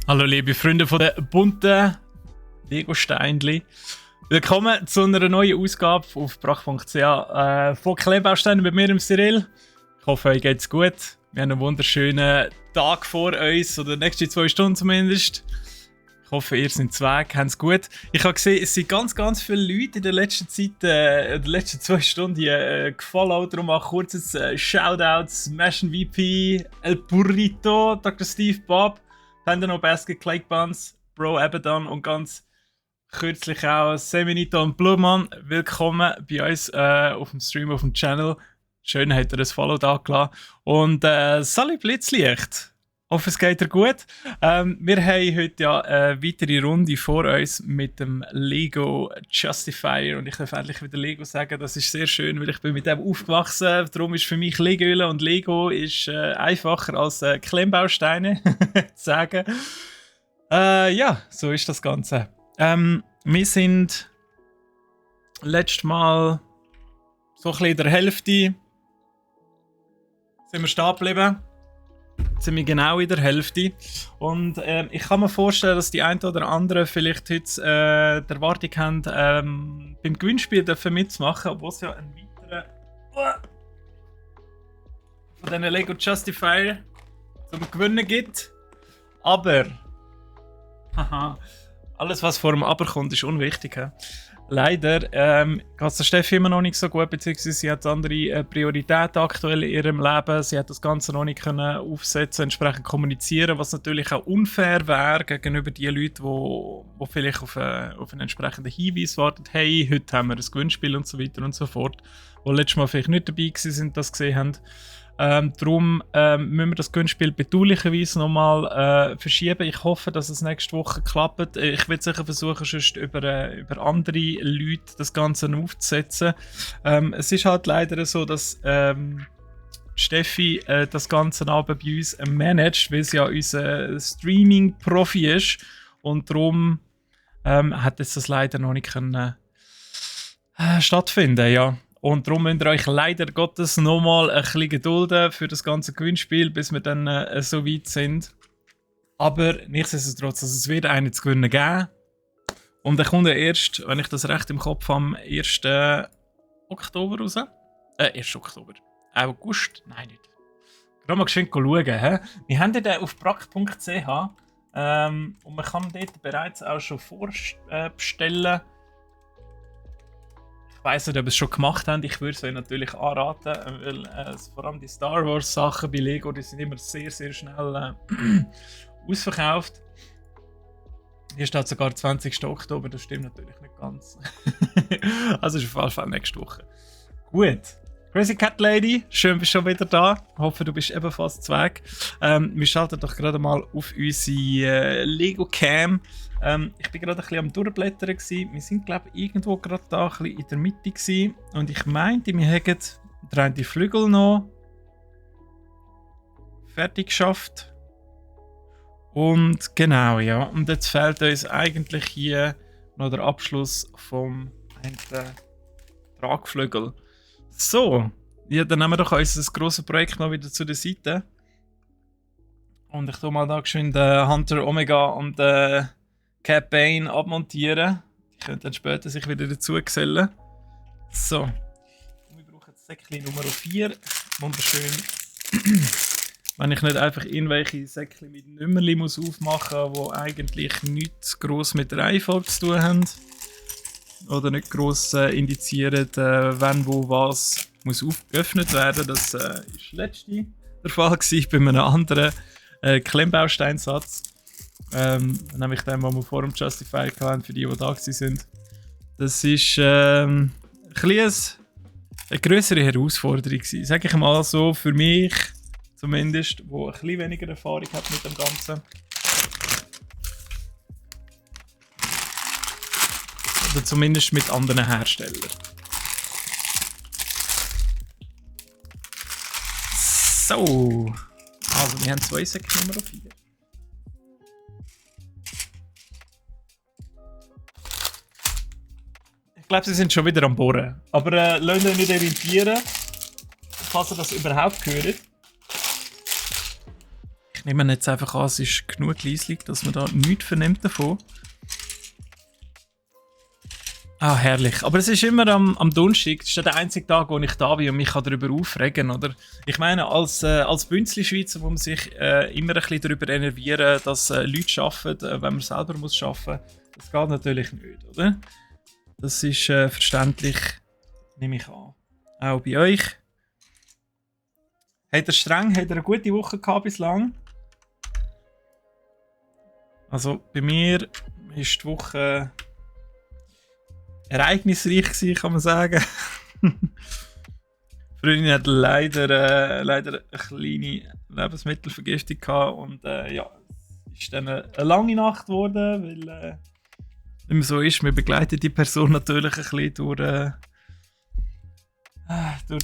Hallo liebe Freunde von den bunten Lego-Steinchen. Willkommen zu einer neuen Ausgabe auf brach.ch von Klemmbausteinen mit mir, Cyril. Ich hoffe, euch geht's gut. Wir haben einen wunderschönen Tag vor uns, oder die nächsten 2 Stunden zumindest. Ich hoffe, ihr seid weg, habt es gut. Ich habe gesehen, es sind ganz viele Leute in der letzten Zeit, in den letzten 2 Stunden gefollowt. Darum auch kurzes Shoutout, Smash VP, El Burrito, Dr. Steve Bob, dann noch Basket Clay Buns, Bro Abaddon und ganz kürzlich auch Seminito und Blumann. Willkommen bei uns auf dem Stream, auf dem Channel. Schön, habt ihr ein Follow da gelassen. Und Sally Blitzlicht. Hoffe, es geht dir gut. Wir haben heute ja eine weitere Runde vor uns mit dem Lego Justifier. Und ich darf endlich wieder Lego sagen. Das ist sehr schön, weil ich bin mit dem aufgewachsen. Darum ist für mich Lego und Lego ist einfacher als Klemmbausteine zu sagen. Ja, so ist das Ganze. Wir sind letztes Mal so ein bisschen in der Hälfte sind wir stehen geblieben. Ziemlich genau in der Hälfte. Und ich kann mir vorstellen, dass die einen oder anderen vielleicht heute die Erwartung haben, beim Gewinnspiel dürfen mitzumachen, obwohl es ja einen weiteren von diesen Lego Justifier zum Gewinnen gibt. Aber alles, was vor dem Aber kommt, ist unwichtig. He? Leider geht es der Steffi immer noch nicht so gut, beziehungsweise sie hat andere Prioritäten aktuell in ihrem Leben. Sie hat das Ganze noch nicht können aufsetzen, entsprechend kommunizieren, was natürlich auch unfair wäre gegenüber den Leuten, die vielleicht auf einen entsprechenden Hinweis warten. Hey, heute haben wir ein Gewinnspiel und so weiter und so fort. Die letztes Mal vielleicht nicht dabei waren, das gesehen haben. Darum müssen wir das Gewinnspiel bedauerlicherweise nochmal verschieben. Ich hoffe, dass es nächste Woche klappt. Ich werde sicher versuchen, sonst über andere Leute das Ganze aufzusetzen. Es ist halt leider so, dass Steffi das Ganze Abend bei uns managt, weil sie ja unser Streaming-Profi ist. Und darum hat es das leider noch nicht können, stattfinden, ja. Und darum müsst ihr euch leider Gottes nochmal ein bisschen gedulden für das ganze Gewinnspiel, bis wir dann so weit sind. Aber nichtsdestotrotz, also es wird einen zu gewinnen geben. Und der kommt ja erst, wenn ich das recht im Kopf habe, am 1. Oktober raus. 1. Oktober. August? Nein, nicht. Gerade mal geschwind schauen. He? Wir haben den auf brack.ch und man kann dort bereits auch schon vorbestellen. Ich weiss nicht, ob ihr es schon gemacht habt. Ich würde es euch natürlich anraten, weil vor allem die Star Wars Sachen bei Lego, die sind immer sehr schnell ausverkauft. Hier steht sogar 20. Oktober, das stimmt natürlich nicht ganz. Also ist auf jeden Fall nächste Woche. Gut. Crazy Cat Lady, schön bist du schon wieder da. Ich hoffe, du bist ebenfalls zu Weg. Wir schalten doch gerade mal auf unsere Lego Cam. Ich bin gerade ein bisschen am Durchblättern gewesen. Wir sind, glaube ich, irgendwo gerade da ein bisschen in der Mitte gewesen. Und ich meinte, wir hätten die Flügel noch fertig geschafft. Und genau, ja. Und jetzt fehlt uns eigentlich hier noch der Abschluss vom Tragflügel. So, ja, dann nehmen wir doch unser grosses Projekt mal wieder zu der Seite. Und ich tue mal da geschwind Hunter Omega und Cat Bane abmontieren. Die können dann später sich wieder dazu gesellen. So, wir brauchen das Säckchen Nummer 4. Wunderschön. Wenn ich nicht einfach irgendwelche Säckchen mit Nummerli muss aufmachen muss, die eigentlich nichts gross mit der Reihenfolge zu tun haben. Oder nicht gross indizieren, wenn, wo, was muss geöffnet werden. Das war letzte der Fall bei einem anderen Klemmbausteinsatz. Nämlich den, den wir vor dem Justifier hatten, für die da waren. Das ist eine grössere Herausforderung gewesen. Sage ich mal so, für mich zumindest, der ein bisschen weniger Erfahrung hat mit dem Ganzen. Oder zumindest mit anderen Herstellern. So. Also, wir haben 2 Säcke Nummer 4. Ich glaube, sie sind schon wieder am Bohren. Aber lasst euch nicht irritieren, falls ihr das überhaupt hört. Ich nehme jetzt einfach an, es ist genug leislich, dass man da nichts vernimmt davon. Ah, herrlich. Aber es ist immer am Donnerstag. Das ist ja der einzige Tag, wo ich da bin und mich darüber aufregen kann, oder? Ich meine, als Bünzli-Schweizer muss man sich immer ein bisschen darüber enervieren, dass Leute arbeiten, wenn man selber muss arbeiten. Das geht natürlich nicht, oder? Das ist verständlich, nehme ich an. Auch bei euch. Habt ihr streng? Habt ihr eine gute Woche gehabt bislang? Also bei mir ist die Woche ereignisreich gewesen, kann man sagen. Freundin hat leider eine kleine Lebensmittelvergiftung gehabt und ja, es ist dann eine lange Nacht geworden, weil wie man so ist, man begleitet die Person natürlich ein bisschen durch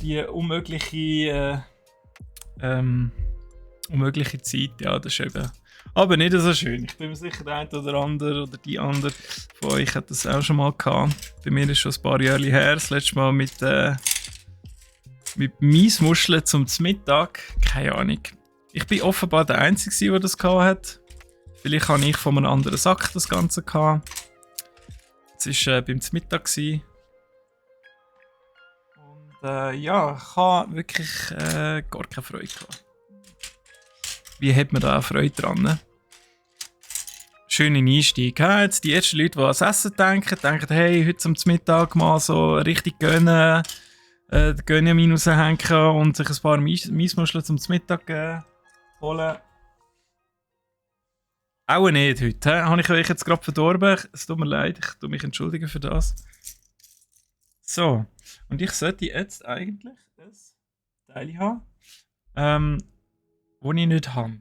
die unmögliche Zeit. Ja, das ist eben aber nicht so schön. Ich bin mir sicher, der eine oder andere oder die andere von euch hat das auch schon mal gehabt. Bei mir ist schon ein paar Jahre her. Das letzte Mal mit Maismuscheln zum Mittag. Keine Ahnung. Ich bin offenbar der Einzige, der das gehabt hat. Vielleicht habe ich von einem anderen Sack das Ganze gehabt. Es war beim Mittag. Und ja, ich habe wirklich gar keine Freude gehabt. Wie hat man da auch Freude dran? Schöner Einstieg. Jetzt die ersten Leute, die ans Essen denken, hey, heute zum Mittag mal so richtig gönnen, Gönjamin raushängen und sich ein paar Maismuscheln zum Mittag holen. Auch nicht heute. Habe ich euch jetzt gerade verdorben. Es tut mir leid, ich tue mich entschuldigen für das. So, und ich sollte jetzt eigentlich das Teil haben, wo ich nicht habe.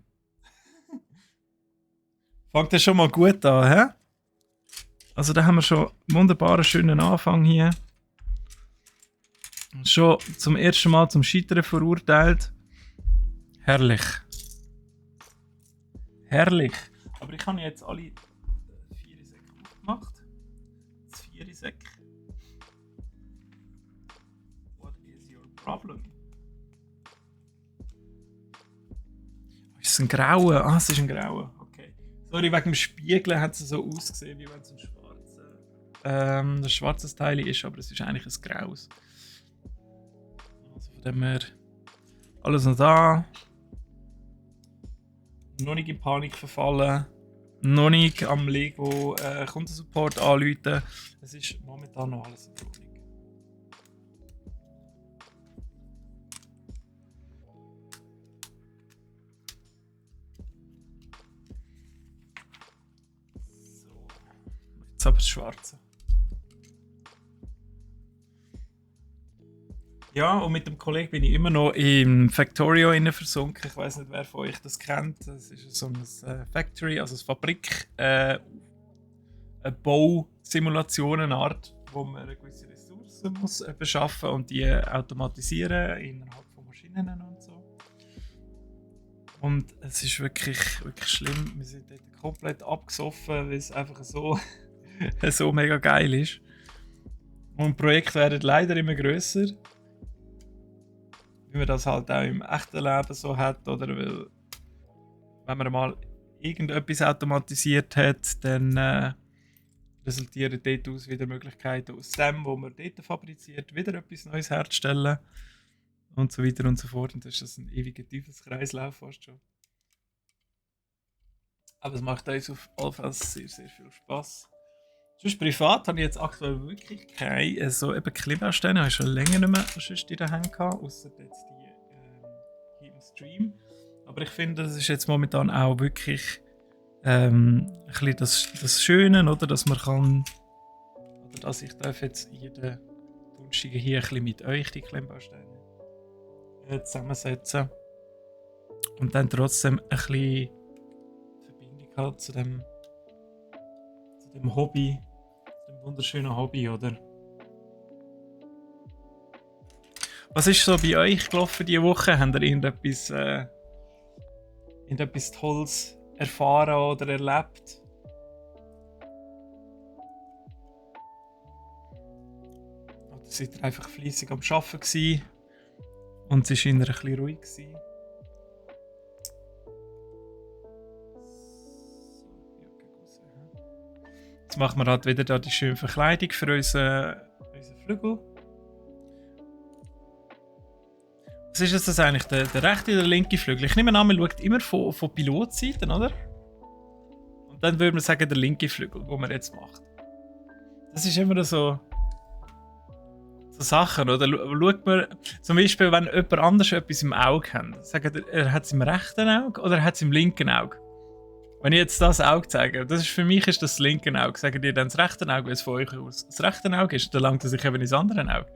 Fängt das schon mal gut an, hä? Also da haben wir schon einen wunderbaren, schönen Anfang hier. Schon zum ersten Mal zum Scheitern verurteilt. Herrlich. Herrlich. Aber ich habe jetzt alle 4 Säcke aufgemacht. Das 4 Säcke. What is your problem? Ist es ein grauer? Ah, es ist ein grauer. Okay. Sorry, wegen dem Spiegeln hat es so ausgesehen, wie wenn es ein schwarzes Teil ist, aber es ist eigentlich ein graues. Also von dem her alles noch da. Noch nicht in Panik verfallen. Noch nicht am Lego Kundensupport anrufen. Es ist momentan noch alles in Ordnung. So. Jetzt aber das Schwarze. Ja, und mit dem Kollegen bin ich immer noch im Factorio versunken. Ich weiß nicht, wer von euch das kennt. Das ist so ein Factory, also eine Fabrik, eine Bausimulationenart, wo man eine gewisse Ressourcen muss beschaffen und die automatisieren innerhalb von Maschinen und so. Und es ist wirklich schlimm. Wir sind dort komplett abgesoffen, weil es einfach so, so mega geil ist. Und die Projekte werden leider immer grösser. Wie man das halt auch im echten Leben so hat, oder weil, wenn man mal irgendetwas automatisiert hat, dann resultieren dort wieder Möglichkeiten aus dem, was man dort fabriziert, wieder etwas Neues herzustellen und so weiter und so fort. Und das ist ein ewiger Teufelskreislauf fast schon. Aber es macht uns auf jeden Fall sehr, sehr viel Spaß. Sonst privat habe ich jetzt aktuell wirklich keine so eben Klimasteine. Ich habe schon länger nicht mehr sonst in der Hand gehabt, außer jetzt die hier im Stream. Aber ich finde, das ist jetzt momentan auch wirklich ein bisschen das Schöne, oder? Dass man kann, oder dass ich darf jetzt jeden Donnerstag hier ein bisschen mit euch die Klemmbausteine zusammensetzen und dann trotzdem ein bisschen Verbindung halt zu dem Hobby, dem wunderschönen Hobby, oder? Was ist so bei euch gelaufen diese Woche? Habt ihr irgendetwas Tolles erfahren oder erlebt? Oder seid ihr einfach fleissig am Arbeiten gewesen und es war eher ein bisschen ruhig gewesen? Jetzt machen wir halt wieder da die schöne Verkleidung für unseren Flügel. Was ist jetzt das eigentlich? Der rechte oder der linke Flügel? Ich nehme an, man schaut immer von Pilotseiten, oder? Und dann würde man sagen, der linke Flügel, den man jetzt macht. Das ist immer so Sachen, oder? Schaut man, zum Beispiel, wenn jemand anders etwas im Auge hat, sagt er hat es im rechten Auge oder er hat es im linken Auge? Wenn ich jetzt das Auge zeige, für mich ist das linke Auge. Sagen die dann das rechte Auge, wie es von euch aus das rechte Auge ist, dann langt es sich eben ins andere Auge.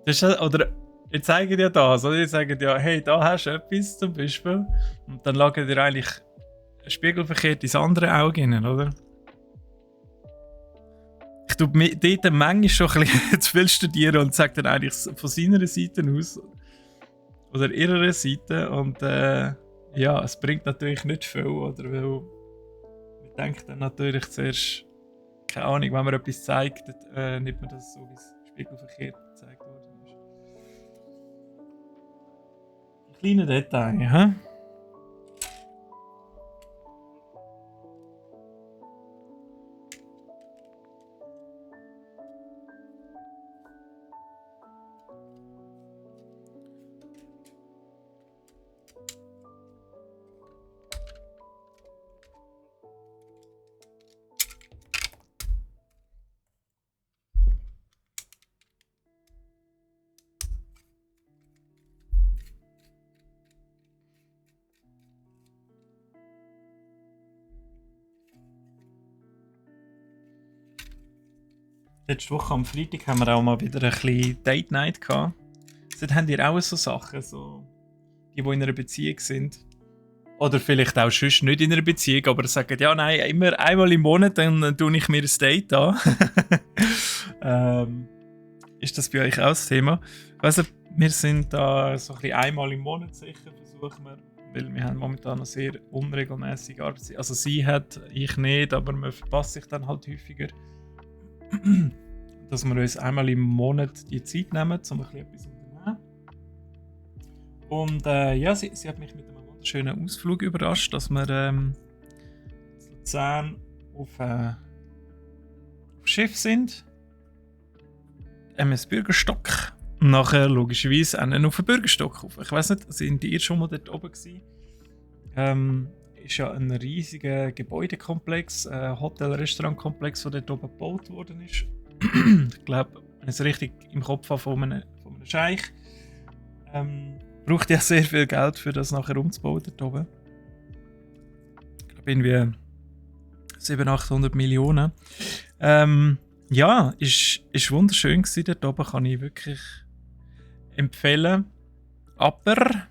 Das ist, oder ich zeige dir das, oder? Ich sage dir, hey, da hast du etwas zum Beispiel. Und dann lagert dir eigentlich spiegelverkehrt ins andere Auge rein, oder? Ich tue dort manchmal schon ein bisschen zu viel studieren und sage dann eigentlich von seiner Seite aus oder ihrer Seite. Und ja, es bringt natürlich nicht viel, oder? Weil man denkt dann natürlich zuerst, keine Ahnung, wenn man etwas zeigt, nimmt man das so, wie es spiegelverkehrt gezeigt worden ist. Kleine Detail, hä? Letzte Woche am Freitag haben wir auch mal wieder ein bisschen Date Night gehabt. Dort habt ihr auch so Sachen, so die in einer Beziehung sind. Oder vielleicht auch sonst nicht in einer Beziehung, aber sagen, ja nein, immer einmal im Monat, dann tue ich mir ein Date an. Ist das bei euch auch das Thema? Also, wir sind da so ein bisschen einmal im Monat sicher, versuchen wir, weil wir haben momentan eine sehr unregelmäßige Arbeitszeit. Also sie hat, ich nicht, aber man verpasst sich dann halt häufiger. Dass wir uns einmal im Monat die Zeit nehmen, um ein bisschen etwas zu unternehmen. Und ja, sie hat mich mit einem wunderschönen Ausflug überrascht, dass wir in Luzern auf Schiff sind. MS Bürgerstock. Und nachher logischerweise auch auf den Bürgerstock rauf. Ich weiss nicht, sind ihr schon mal dort oben gewesen? Ist ja ein riesiger Gebäudekomplex, Hotel-Restaurantkomplex, der dort oben gebaut worden ist. Ich glaube, wenn ich es richtig im Kopf habe von einem Scheich, braucht ja sehr viel Geld, für das nachher umzubauen dort oben. Ich glaube, irgendwie 700-800 Millionen. Ja, ist wunderschön gewesen dort oben, kann ich wirklich empfehlen. Aber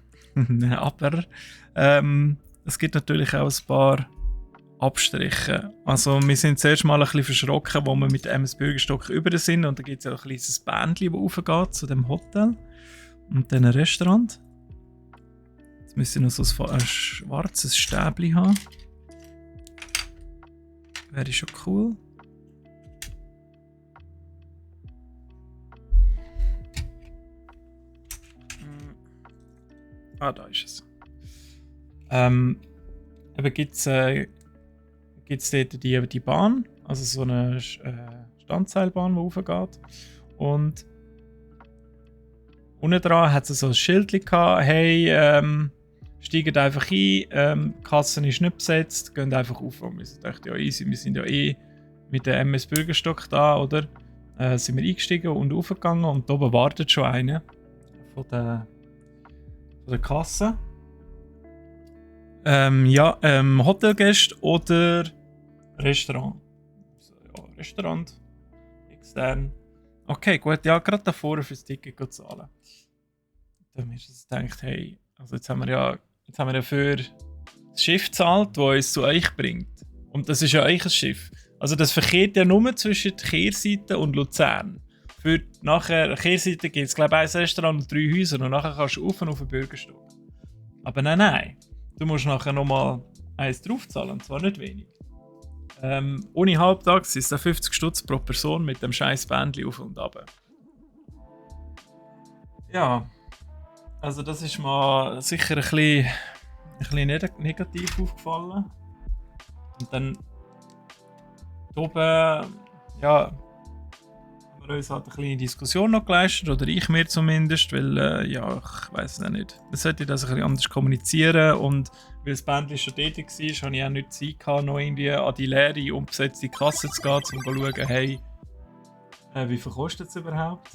es gibt natürlich auch ein paar Abstriche. Also wir sind zuerst mal ein bisschen verschrocken, wo wir mit dem MS Bürgerstock über sind, und da gibt es ja ein kleines Bändchen, das raufgeht zu dem Hotel und dann ein Restaurant. Jetzt müsste ich noch so ein schwarzes Stäbchen haben. Wäre schon cool. Ah, da ist es. Eben gibt es dort die Bahn, also so eine Standseilbahn, die raufgeht. Und unten dran hat es so ein Schild gehabt, hey, steigt einfach ein, die Kasse ist nicht besetzt, geht einfach auf. Und wir dachten, ja easy, wir sind ja mit dem MS Bürgerstock da, oder? Sind wir eingestiegen und aufgegangen, und da oben wartet schon einer von der Kasse. Hotelgäste oder Restaurant. So, ja, Restaurant. Extern. Okay, gut, ja, gerade davor fürs Ticket zahlen. Dann haben wir gedacht, hey, also jetzt haben wir ja für das Schiff gezahlt, das uns zu euch bringt. Und das ist ja euch ein Schiff. Also das verkehrt ja nur zwischen der Kehrseite und Luzern. Für nachher, Kehrseite gibt es glaube ich ein Restaurant und 3 Häuser, und nachher kannst du auf den Bürgerstock. Aber nein. Du musst nachher nochmal eins draufzahlen, und zwar nicht wenig. Ohne Halbtags sind es 50 Stutz pro Person mit dem scheiß Bändchen auf und ab. Ja, also das ist mir sicher ein bisschen negativ aufgefallen. Und dann oben, ja, haben wir uns halt eine kleine Diskussion noch geleistet, oder ich mir zumindest, weil, ja, ich weiß es nicht. Man sollte das ein bisschen anders kommunizieren, und weil das Bändchen schon dort war, hatte ich auch nicht Zeit gehabt, noch irgendwie an die leere, unbesetzte Kasse zu gehen, um zu schauen, hey, wie viel kostet es überhaupt?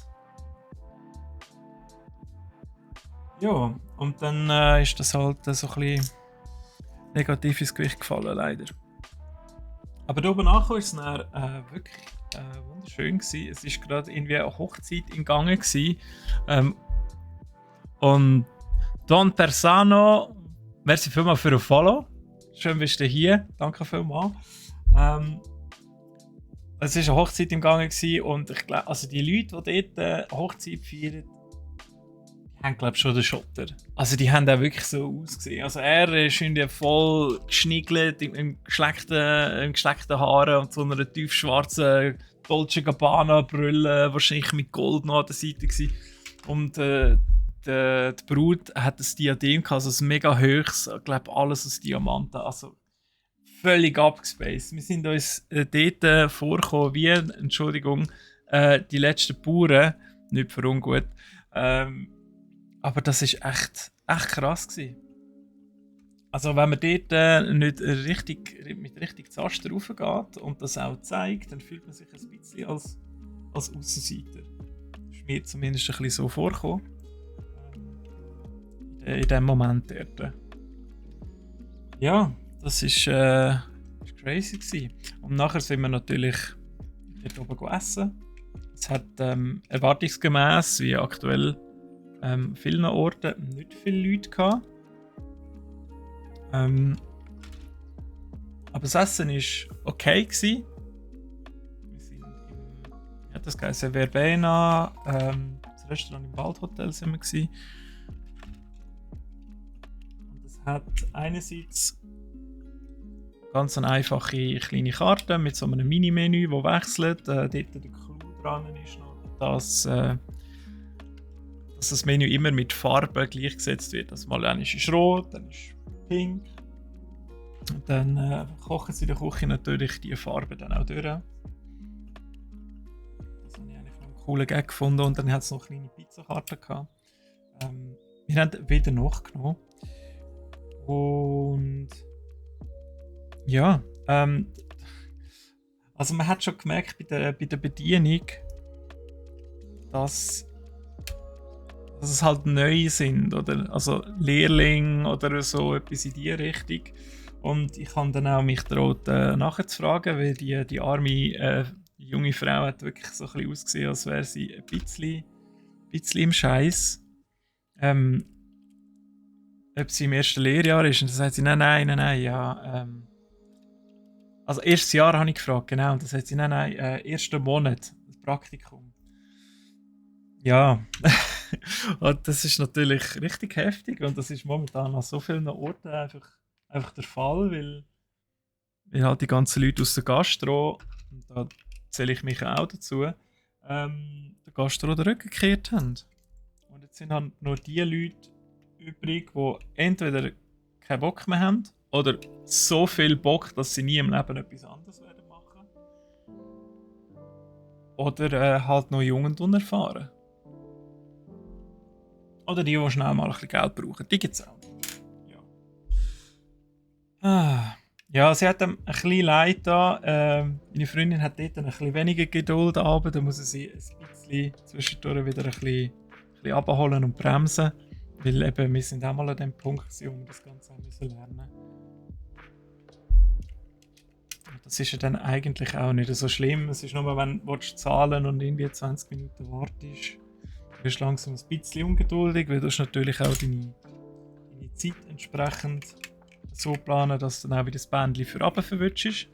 Ja, und dann ist das halt so ein bisschen negativ ins Gewicht gefallen, leider. Aber da oben nachher war es dann, wirklich wunderschön gewesen. Es war gerade irgendwie eine Hochzeit in Gange gewesen. Und Don Persano, merci vielmals für ein Follow. Schön bist du hier. Danke vielmals. Es war eine Hochzeit im Gange gewesen, und ich glaube, also die Leute, die dort eine Hochzeit feiern, die haben, glaube ich, schon den Schotter. Also die haben auch wirklich so ausgesehen. Also er ist irgendwie voll geschniegelt im geschleckten Haaren und so einer tiefschwarzen Dolce Gabbana Brille, wahrscheinlich mit Gold noch an der Seite gewesen. Und die Brut hat ein Diadem gehabt, also ein mega hohes, ich glaube alles aus Diamanten. Also völlig abgespaced. Wir sind uns dort vorgekommen wie, Entschuldigung, die letzten Bauern, nicht für ungut. Aber das war echt krass gewesen. Also wenn man dort nicht mit richtig Zaster raufgeht und das auch zeigt, dann fühlt man sich ein bisschen als Aussenseiter. Das ist mir zumindest ein bisschen so vorgekommen. In dem Moment dort. Ja, das ist crazy gewesen. Und nachher sind wir natürlich dort oben essen. Es hat erwartungsgemäß, wie aktuell, vielen Orten nicht viele Leute gehabt. Aber das Essen war okay gewesen. Wir sind im, das geheißen Verbena, das Restaurant im Waldhotel sind wir gewesen. Und es hat einerseits ganz eine einfache kleine Karte mit so einem Mini-Menü, das wechselt. Dort der Clou dran ist noch, dass das Menü immer mit Farben gleichgesetzt wird. Also mal ist es rot, dann ist es pink. Und dann kochen sie in der Küche natürlich die Farben dann auch durch. Das habe ich eigentlich einen coolen Gag gefunden. Und dann hat es noch kleine Pizzakarten gehabt. Wir haben wieder nachgenommen. Und ja, also man hat schon gemerkt bei der Bedienung, dass es halt neu sind, oder also Lehrling oder so etwas in die Richtung. Und ich habe dann auch mich getraut, nachher zu fragen, weil die arme junge Frau hat wirklich so ein bisschen ausgesehen, als wäre sie ein bisschen im Scheiß. Ob sie im ersten Lehrjahr ist, und dann sagt sie, nein, ja. Also erstes Jahr habe ich gefragt, genau, und dann sagt sie, nein, ersten Monat, das Praktikum. Ja, und das ist natürlich richtig heftig, und das ist momentan an so vielen Orten einfach der Fall, weil halt die ganzen Leute aus der Gastro, und da zähle ich mich auch dazu, der Gastro den Rücken gekehrt haben. Und jetzt sind halt nur die Leute übrig, die entweder keinen Bock mehr haben oder so viel Bock, dass sie nie im Leben etwas anderes werden machen. Oder halt noch jung und unerfahren. Oder die schnell mal ein bisschen Geld brauchen. Die gibt es auch. Ja. Ja, sie hat ein bisschen leid da. Meine Freundin hat dort ein bisschen weniger Geduld aber da muss sie ein bisschen zwischendurch wieder ein bisschen abholen und bremsen. Weil eben, wir sind auch mal an dem Punkt, wo wir das Ganze auch müssen lernen. Und das ist ja dann eigentlich auch nicht so schlimm. Es ist nur, wenn du zahlen und irgendwie 20 Minuten wartest, wirst du langsam ein bisschen ungeduldig, weil du natürlich auch deine Zeit entsprechend so planen, dass du dann auch wieder das Bändchen für runter verwutschst.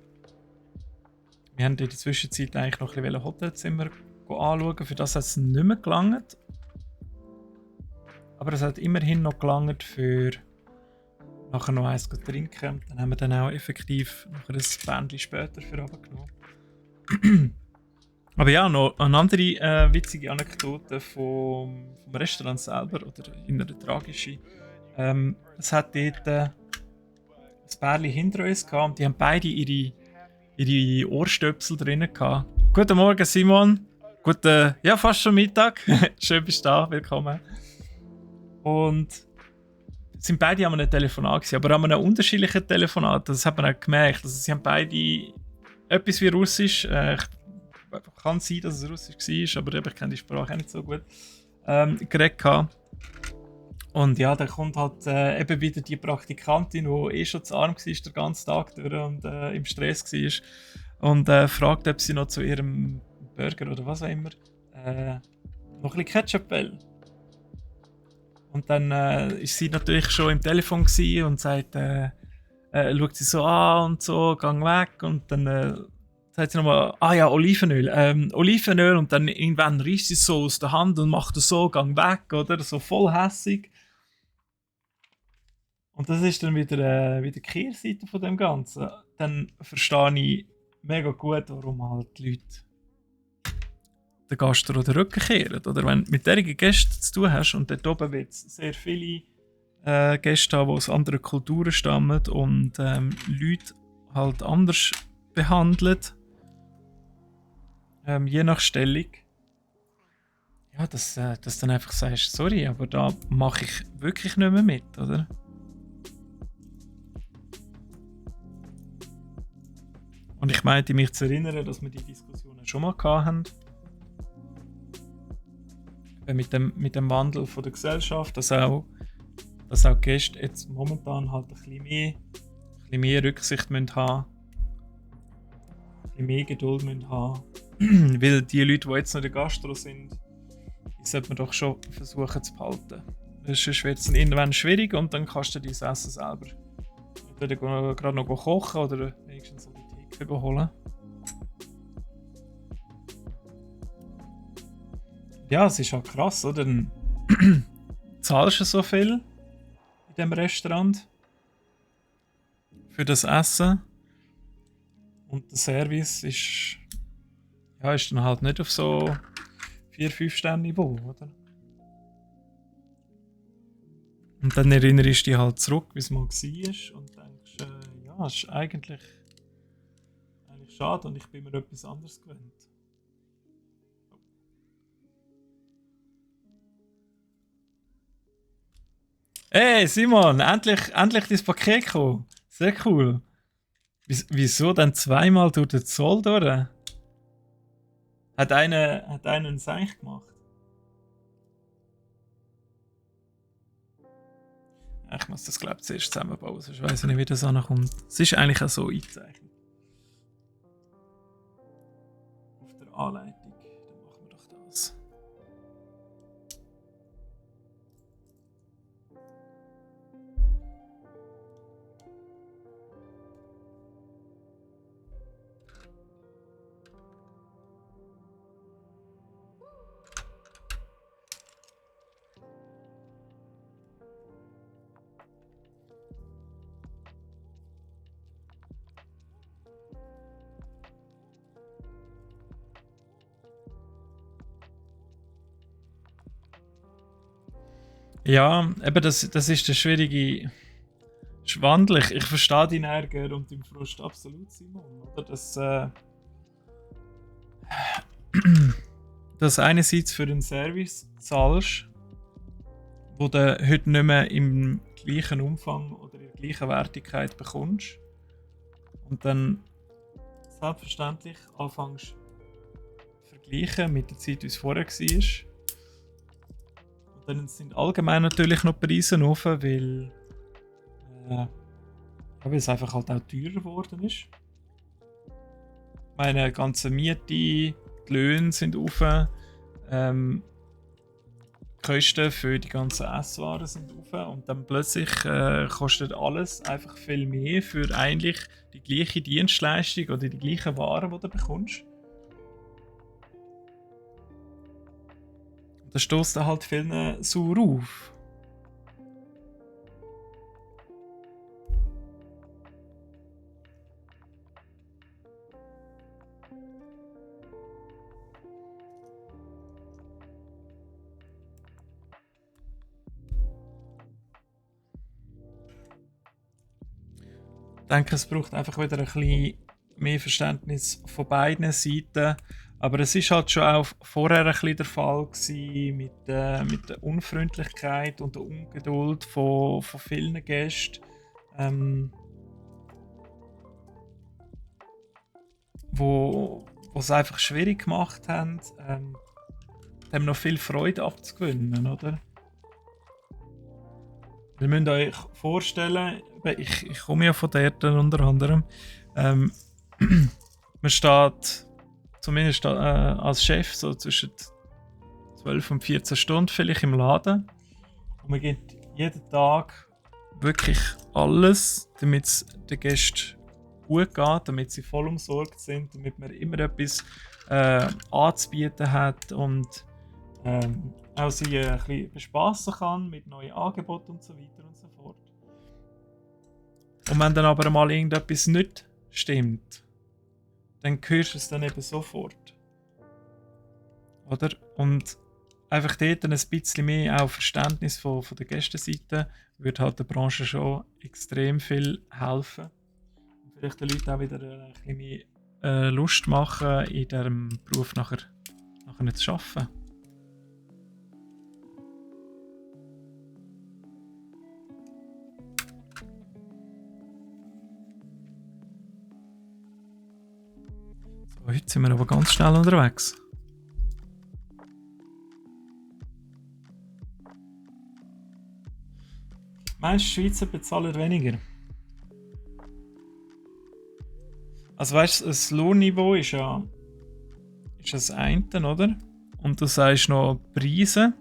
Wir haben in der Zwischenzeit eigentlich noch ein bisschen Hotelzimmer anschauen. Für das hat es nicht mehr gelangt. Aber es hat immerhin noch gelangt für nachher noch eins zu trinken. Dann haben wir dann auch effektiv nachher ein Bändchen später für runtergenommen. Aber ja, noch eine andere witzige Anekdote vom Restaurant selber, oder in einer tragischen. Es hat dort ein Pärchen hinter uns gehabt, und die haben beide ihre ihre Ohrstöpsel drinnen gehabt. Guten Morgen, Simon. Guten, ja, fast schon Mittag. Schön bist du da, willkommen. Und sind beide an einem Telefonat gewesen, aber an einem unterschiedlichen Telefonat. Das hat man auch gemerkt. Also, sie haben beide etwas wie Russisch. Kann sein, dass es Russisch war, aber ich kenne die Sprache auch nicht so gut. Geredet gehabt. Und ja, dann kommt halt eben wieder die Praktikantin, die schon zu arm war, den ganzen Tag durch und im Stress war. Und fragt, ob sie noch zu ihrem Burger oder was auch immer noch ein bisschen Ketchup will. Und dann ist sie natürlich schon im Telefon und sagt, schaut sie so an und so, gang weg. Und dann sagt sie nochmal, ah ja, Olivenöl. Olivenöl und dann irgendwann reißt sie es so aus der Hand und macht es so, gang weg, oder? So voll hässig. Und das ist dann wieder die Kehrseite von dem Ganzen. Dann verstehe ich mega gut, warum halt die Leute den Gastro den Rücken kehren. Oder wenn du mit solchen Gästen zu tun hast und dort oben wird es sehr viele Gäste haben, die aus anderen Kulturen stammen und Leute halt anders behandelt, je nach Stellung. Ja, dass du dann einfach sagst, sorry, aber da mache ich wirklich nicht mehr mit, oder? Und ich meinte mich zu erinnern, dass wir die Diskussionen schon mal hatten. Mit dem Wandel von der Gesellschaft, dass auch Gäste jetzt momentan halt ein bisschen mehr Rücksicht müssen haben, ein bisschen mehr Geduld müssen haben. Weil die Leute, die jetzt noch in der Gastro sind, die sollte man doch schon versuchen zu behalten. Sonst wird es irgendwann schwierig und dann kannst du dein Essen selber entweder gerade noch kochen oder wenigstens an die Theke holen. Ja, es ist halt krass, oder? Dann zahlst du so viel in diesem Restaurant für das Essen und der Service ist dann halt nicht auf so 4-5 Sterne Niveau, oder? Und dann erinnerst du dich halt zurück, wie es mal war und denkst, ja, es ist eigentlich schade und ich bin mir etwas anderes gewöhnt. Hey Simon, endlich dein Paket gekommen. Sehr cool. Wieso dann zweimal durch den Zoll durch? Hat einer einen Seich gemacht? Ich muss das glaube ich zuerst zusammenbauen, sonst weiss ich nicht, wie das ankommt. Es ist eigentlich auch so eingezeichnet. Auf der Anleitung. Dann machen wir doch das. Ja, eben das ist der schwierige Wandel. Ich verstehe deinen Ärger und deinen Frust absolut, Simon. Oder? Dass einerseits für einen Service zahlst, wo du heute nicht mehr im gleichen Umfang oder in der gleichen Wertigkeit bekommst. Und dann selbstverständlich anfängst zu vergleichen mit der Zeit, wie es vorher war. Und dann sind allgemein natürlich noch die Preise rauf, weil es einfach halt auch teurer geworden ist. Meine ganze Miete, die Löhne sind rauf, die Kosten für die ganzen Esswaren sind rauf und dann plötzlich kostet alles einfach viel mehr für eigentlich die gleiche Dienstleistung oder die gleichen Waren, die du bekommst. Und das stößt dann halt vielen sauer auf. Ich denke, es braucht einfach wieder ein bisschen mehr Verständnis von beiden Seiten. Aber es ist halt schon auch vorher ein bisschen der Fall gewesen mit der Unfreundlichkeit und der Ungeduld von vielen Gästen, ähm, wo es einfach schwierig gemacht haben, dem noch viel Freude abzugewinnen, oder? Ihr müsst euch vorstellen, ich komme ja von dort unter anderem, man steht zumindest als Chef so zwischen 12 und 14 Stunden vielleicht im Laden und man gibt jeden Tag wirklich alles, damit es den Gästen gut geht, damit sie voll umsorgt sind, damit man immer etwas anzubieten hat und auch sie ein bisschen bespassen kann mit neuen Angeboten und so weiter und so fort. Und wenn dann aber mal irgendetwas nicht stimmt, dann hörst du es dann eben sofort. Oder? Und einfach dort ein bisschen mehr auch Verständnis von der Gästenseite würde halt der Branche schon extrem viel helfen. Und vielleicht den Leuten auch wieder ein bisschen mehr Lust machen, in diesem Beruf nachher zu arbeiten. So, heute sind wir aber ganz schnell unterwegs. Meinst du, Schweizer bezahlen weniger? Also weißt du, das Lohnniveau ist ja das eine, oder? Und du sagst noch Preise.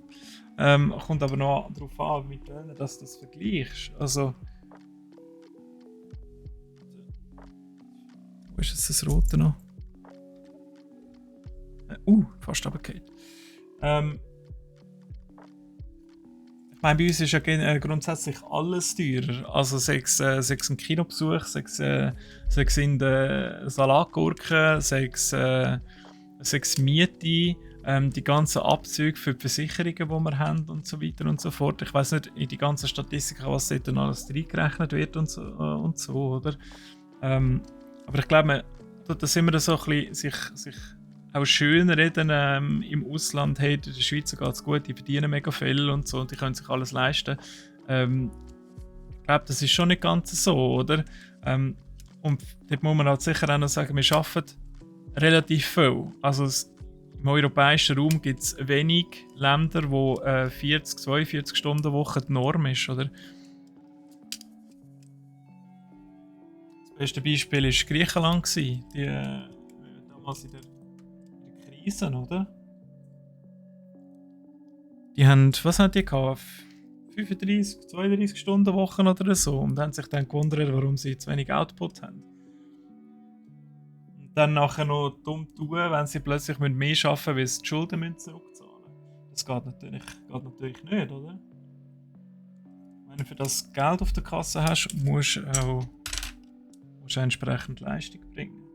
Kommt aber noch darauf an, mit denen dass du das vergleichst. Also. Wo ist jetzt das Rote noch? Fast runtergefallen. Ich meine, bei uns ist ja grundsätzlich alles teurer. Also sei es ein Kinobesuch, sei es in der Salatgurke, sei es Miete, die ganzen Abzüge für die Versicherungen, die wir haben und so weiter und so fort. Ich weiß nicht, in die ganzen Statistiken, was dort dann alles reingerechnet wird und so oder? Aber ich glaube, man tut das immer so ein bisschen sich auch schön reden im Ausland. Hey, den Schweizer geht es gut, die verdienen mega viel und so und die können sich alles leisten. Ich glaube, das ist schon nicht ganz so, oder? Und dort muss man halt sicher auch noch sagen, wir arbeiten relativ viel. Also im europäischen Raum gibt es wenig Länder, wo 40-42 Stunden Woche die Norm ist, oder? Das beste Beispiel war Griechenland, damals in der Krise, oder? Die haben, was haben die gehabt? 35, 32 Stunden Wochen oder so und haben sich dann gewundert, warum sie zu wenig Output haben. Und dann nachher noch dumm tun, wenn sie plötzlich mehr arbeiten müssen, weil sie die Schulden zurückzahlen müssen. Das geht natürlich nicht, oder? Wenn du für das Geld auf der Kasse hast, musst du entsprechend Leistung bringen.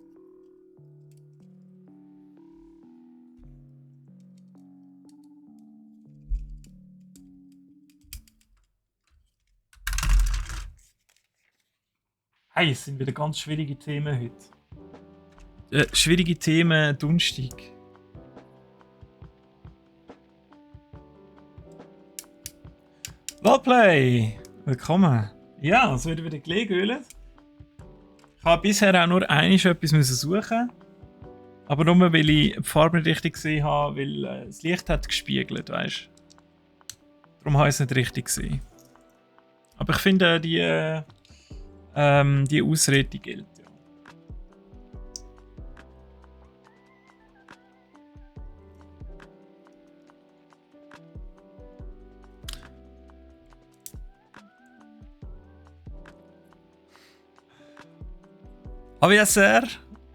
Hey, es sind wieder ganz schwierige Themen heute. Schwierige Themen Donnerstag. Lawplay! Willkommen. Ja, es wird wieder gelegen. Ich habe bisher auch nur etwas suchen, aber nur weil ich die Farbe nicht richtig gesehen habe, weil das Licht hat gespiegelt, weißt du. Darum habe ich es nicht richtig gesehen. Aber ich finde, die Ausrede gilt, ja. AWSR?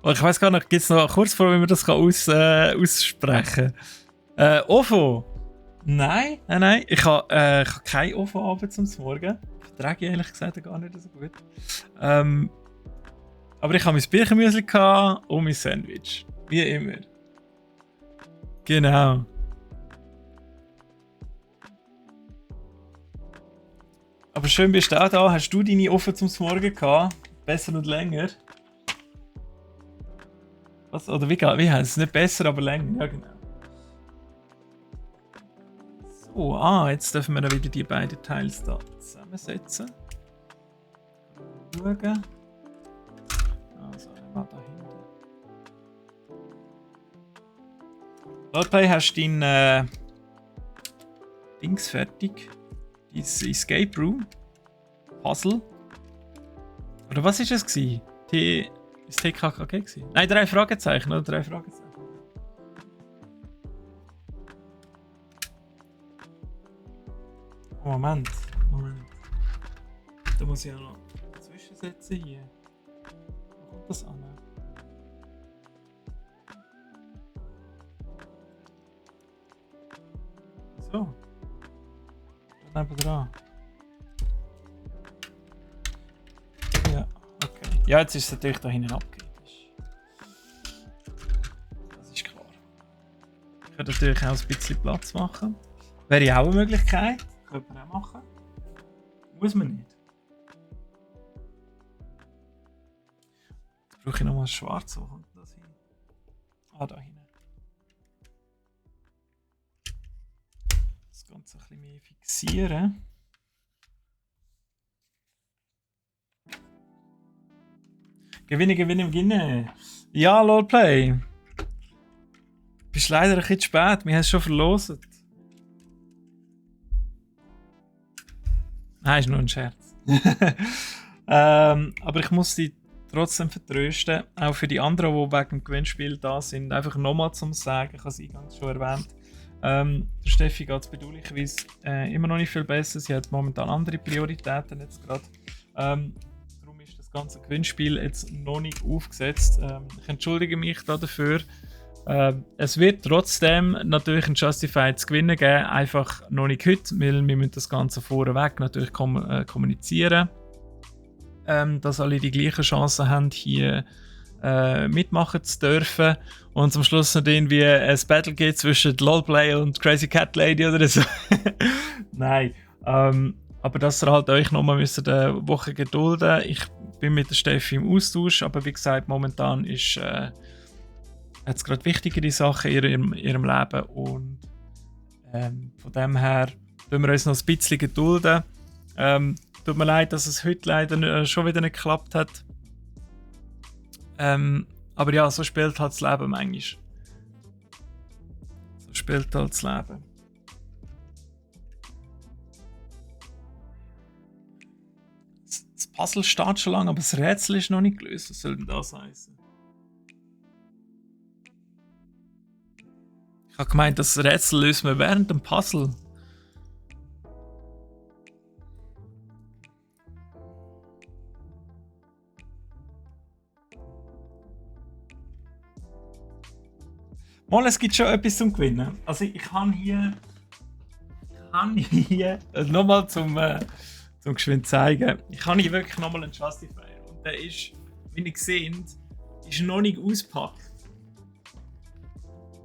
Oh, ich weiß gar nicht, gibt es noch kurz vor, wie man das aussprechen kann? OFO? Nein. Ich habe kein OFO-Abend zum Morgen. Vertrage ich ehrlich gesagt gar nicht so gut. Aber ich habe mein Birchenmüsli und mein Sandwich. Wie immer. Genau. Aber schön bist du auch da. Hast du deine Ofen zum Morgen gehabt? Besser und länger? Was? Oder wie heißt es? Nicht besser, aber länger. Ja, genau. So, jetzt dürfen wir dann wieder die beiden Teils da zusammensetzen. Schauen. Also einmal da hinten. Lordplay, hast du dein Dings fertig? Dein Escape Room? Puzzle? Oder was war es? Ist TKKG gewesen? Nein, 3 Fragezeichen, oder? 3 Fragezeichen. Moment. Da muss ich ja noch zwischensetzen hier. Wo kommt das an? So. Da dran. Ja, okay. Ja, jetzt ist es natürlich da hinten abgegeben. Das ist klar. Ich könnte natürlich auch ein bisschen Platz machen. Wäre ja auch eine Möglichkeit. Könnte man auch machen. Muss man nicht. Jetzt brauche ich nochmal schwarz. Wo kommt das hin? Da hinten. Das Ganze ein bisschen mehr fixieren. Gewinne. Ja, Lordplay. Du bist leider ein bisschen spät. Wir haben es schon verlost. Nein, ist nur ein Scherz. Aber ich muss dich trotzdem vertrösten. Auch für die anderen, die wegen dem Gewinnspiel da sind. Einfach nochmal zum Sagen, ich habe es eingangs schon erwähnt. Der Steffi geht es bedauerlicherweise immer noch nicht viel besser. Sie hat momentan andere Prioritäten jetzt gerade. Darum ist das ganze Gewinnspiel jetzt noch nicht aufgesetzt. Ich entschuldige mich dafür. Es wird trotzdem natürlich ein Justified zu gewinnen geben, einfach noch nicht heute, weil wir müssen das Ganze vorweg natürlich kommunizieren, dass alle die gleichen Chancen haben, hier mitmachen zu dürfen und zum Schluss nicht irgendwie ein Battle geht zwischen Lolplay und Crazy Cat Lady oder so. Nein, aber dass ihr halt euch nochmal eine Woche gedulden. Ich bin mit der Steffi im Austausch, aber wie gesagt, momentan ist hat es gerade wichtigere Sachen in ihrem Leben und von dem her tun wir uns noch ein bisschen gedulden. Tut mir leid, dass es heute leider schon wieder nicht geklappt hat. Aber ja, so spielt halt das Leben manchmal. So spielt halt das Leben. Das Puzzle steht schon lange, aber das Rätsel ist noch nicht gelöst. Was soll denn das heißen? Ich habe gemeint, das Rätsel lösen wir während dem Puzzle. Mal, es gibt schon etwas zum Gewinnen. Also ich kann hier nochmal zum geschwind zeigen. Ich kann hier wirklich nochmal einen Justifier. Und der ist, wie ihr seht, ist noch nicht ausgepackt.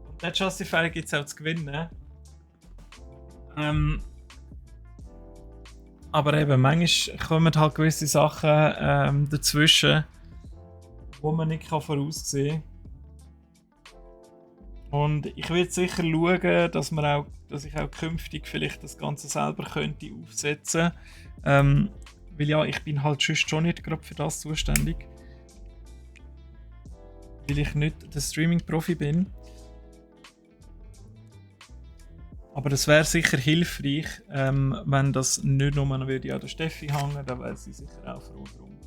Und den Justifier gibt es auch zu gewinnen. Aber eben, manchmal kommen halt gewisse Sachen dazwischen, die man nicht voraussehen kann. Und ich werde sicher schauen, dass ich auch künftig vielleicht das Ganze selber könnte aufsetzen. Weil ja, ich bin halt schon nicht gerade für das zuständig. Weil ich nicht der Streaming-Profi bin. Aber das wäre sicher hilfreich, wenn das nicht nur an der Steffi hängen, da wäre sie sicher auch froh drum.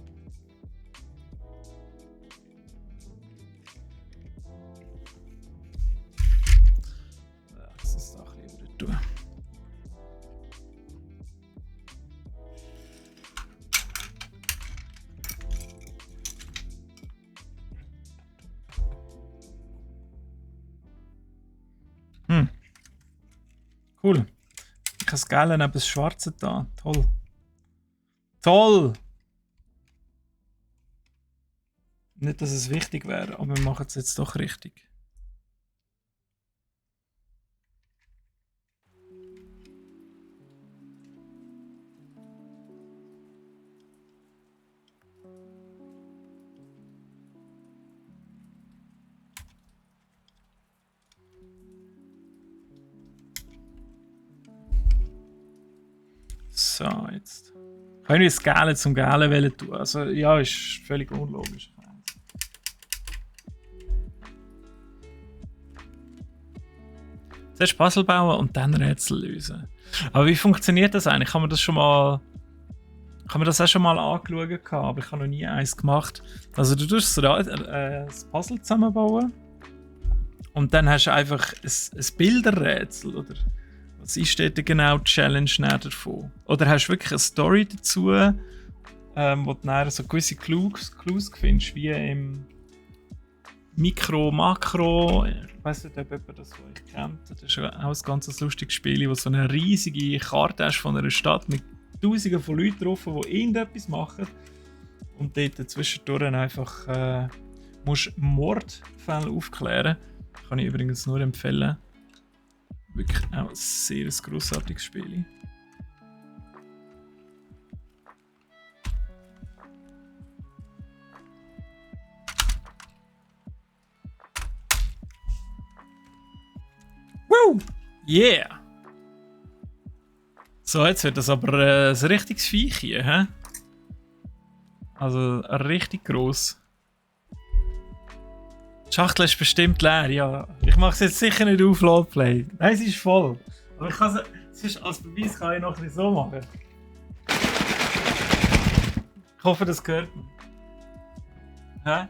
Lass es da ein bisschen wieder tun. Cool. Ich habe das Gelbe neben das Schwarze da. Toll. Toll! Nicht, dass es wichtig wäre, aber wir machen es jetzt doch richtig. jetzt? Ich kann nicht das Gale zum Gale wählen tun. Also ja, ist völlig unlogisch. Zuerst Puzzle bauen und dann Rätsel lösen. Aber wie funktioniert das eigentlich? Kann man das auch schon mal angeschaut, aber ich habe noch nie eins gemacht. Also du tust das Puzzle zusammenbauen und dann hast du einfach ein Bilderrätsel, oder? Was ist dort genau die Challenge davon? Oder hast du wirklich eine Story dazu, wo du dann so gewisse Clues findest, wie im Mikro, Makro. Ich weiß nicht, ob jemand das von euch kennt. Das ist auch ein ganz lustiges Spiel, wo so eine riesige Karte hast von einer Stadt mit Tausenden von Leuten drauf, die irgendetwas machen. Und dort zwischendurch einfach musst Mordfälle aufklären. Kann ich übrigens nur empfehlen. Wirklich auch ein sehr grossartiges Spiel. Woo! Yeah! So, jetzt wird das aber ein richtiges Viech hier, hä? Also richtig gross. Die Schachtel ist bestimmt leer, ja. Ich mache es jetzt sicher nicht auf Loadplay. Nein, sie ist voll. Aber ich kann es als Beweis kann ich noch nicht so machen. Ich hoffe, das gehört man. Hä?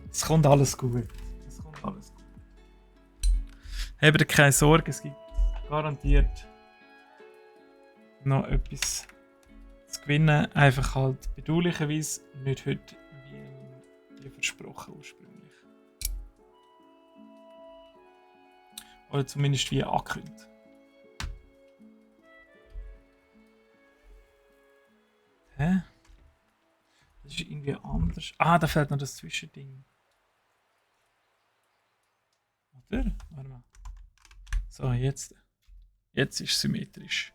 Es kommt alles gut. Es kommt alles gut. Habt ihr keine Sorge, es gibt garantiert noch etwas zu gewinnen. Einfach halt bedauerlicherweise nicht heute wie versprochen ursprünglich. Oder zumindest wie angekündigt. Hä? Das ist irgendwie anders. Ah, da fehlt noch das Zwischending. Oder? Warte mal. So, jetzt. Jetzt ist es symmetrisch.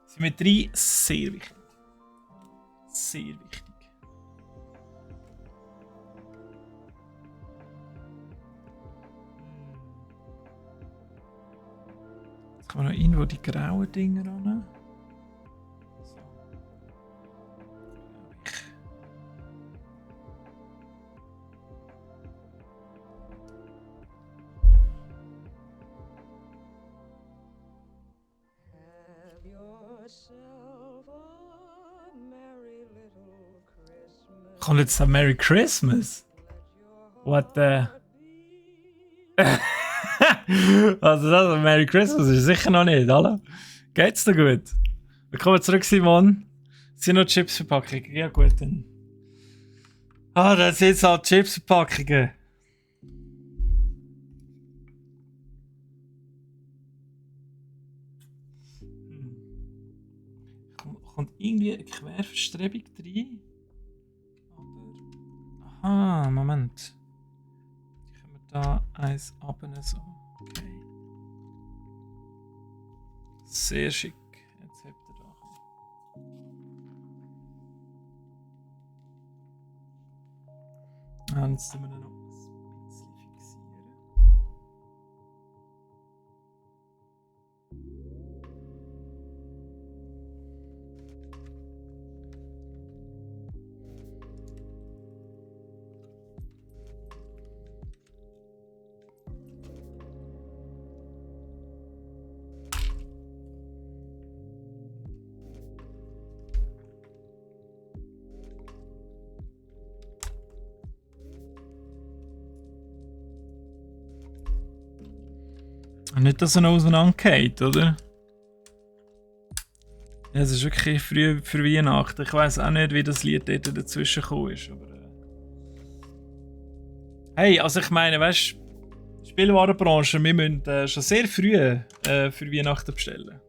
Symmetrie sehr wichtig. Sehr wichtig. Jetzt kann man noch irgendwo die grauen Dinger ran. Kommt jetzt ein Merry Christmas? What the... Also das Merry Christmas ist sicher noch nicht, oder? Geht's dir gut? Willkommen zurück, Simon. Sind noch Chipsverpackungen? Ja gut, dann... Ah, das sind jetzt halt Chipsverpackungen. Kommt irgendwie eine Querverstrebung rein? Aha, Moment. Können wir da eins abnehmen so. Okay. Sehr schick. Jetzt habt ihr da. Jetzt tun wir noch ein bisschen fixieren. Nicht, dass er noch auseinandergeht, oder? Ja, es ist wirklich früh für Weihnachten. Ich weiss auch nicht, wie das Lied dort dazwischen gekommen ist. Aber, Hey, also ich meine, weißt du, Spielwarenbranche, wir müssen schon sehr früh für Weihnachten bestellen.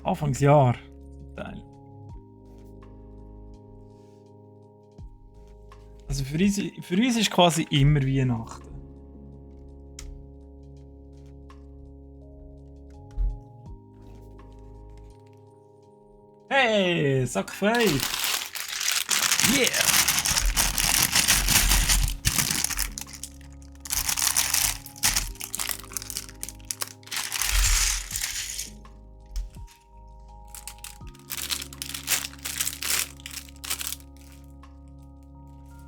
Anfangsjahr zum Teil. Also für uns ist quasi immer Weihnachten. Hey, Sack 5! Yeah!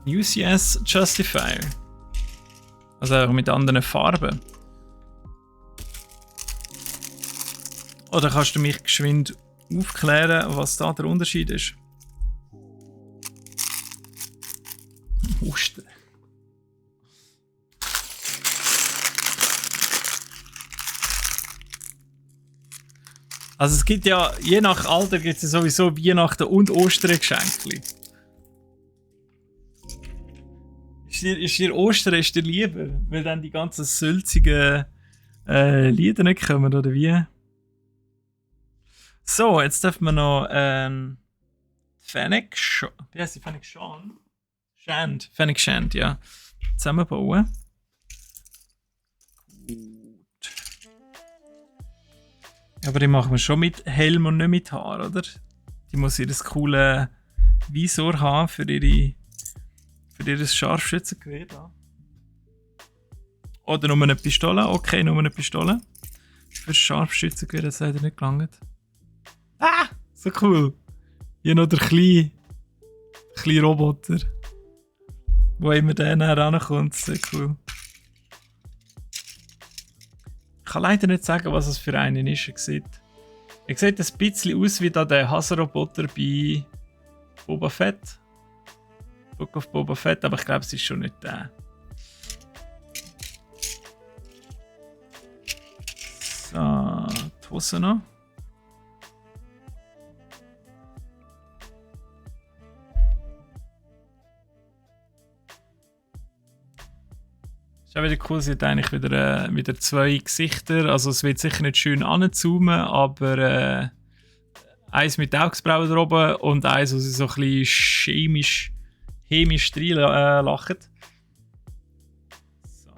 UCS Justifier. Also auch mit anderen Farben. Oder kannst du mich geschwind aufklären, was da der Unterschied ist? Ostern. Also es gibt ja, je nach Alter gibt es ja sowieso Weihnachten und Ostern-Geschenke. Ist dir Ostern lieber? Weil dann die ganzen sülzigen Lieder nicht kommen, oder wie? So, jetzt dürfen wir noch Fennec wie heißt die? Fennec Shand? Fennec Shand, ja. Zusammenbauen. Gut. Aber die machen wir schon mit Helm und nicht mit Haar, oder? Die muss ihr das coole Visor haben für ihr Scharfschützengewehr da. Oder nur eine Pistole. Okay, nur eine Pistole. Für das Scharfschützengewehr, das hat er nicht gelangt. Ah! So cool. Hier noch der kleine Roboter. Wo immer der herankommt. Sehr cool. Ich kann leider nicht sagen, was es für einen ist. Er sieht ein bisschen aus wie da der Hasenroboter bei Boba Fett. Book of Boba Fett, aber ich glaube, es ist schon nicht der. So, die Hose noch. Ist auch wieder cool, sie hat eigentlich wieder zwei Gesichter. Also es wird sicher nicht schön anzoomen, aber eins mit Augsbrauen oben und eins, wo sie so ein bisschen chemisch reinlachen. So.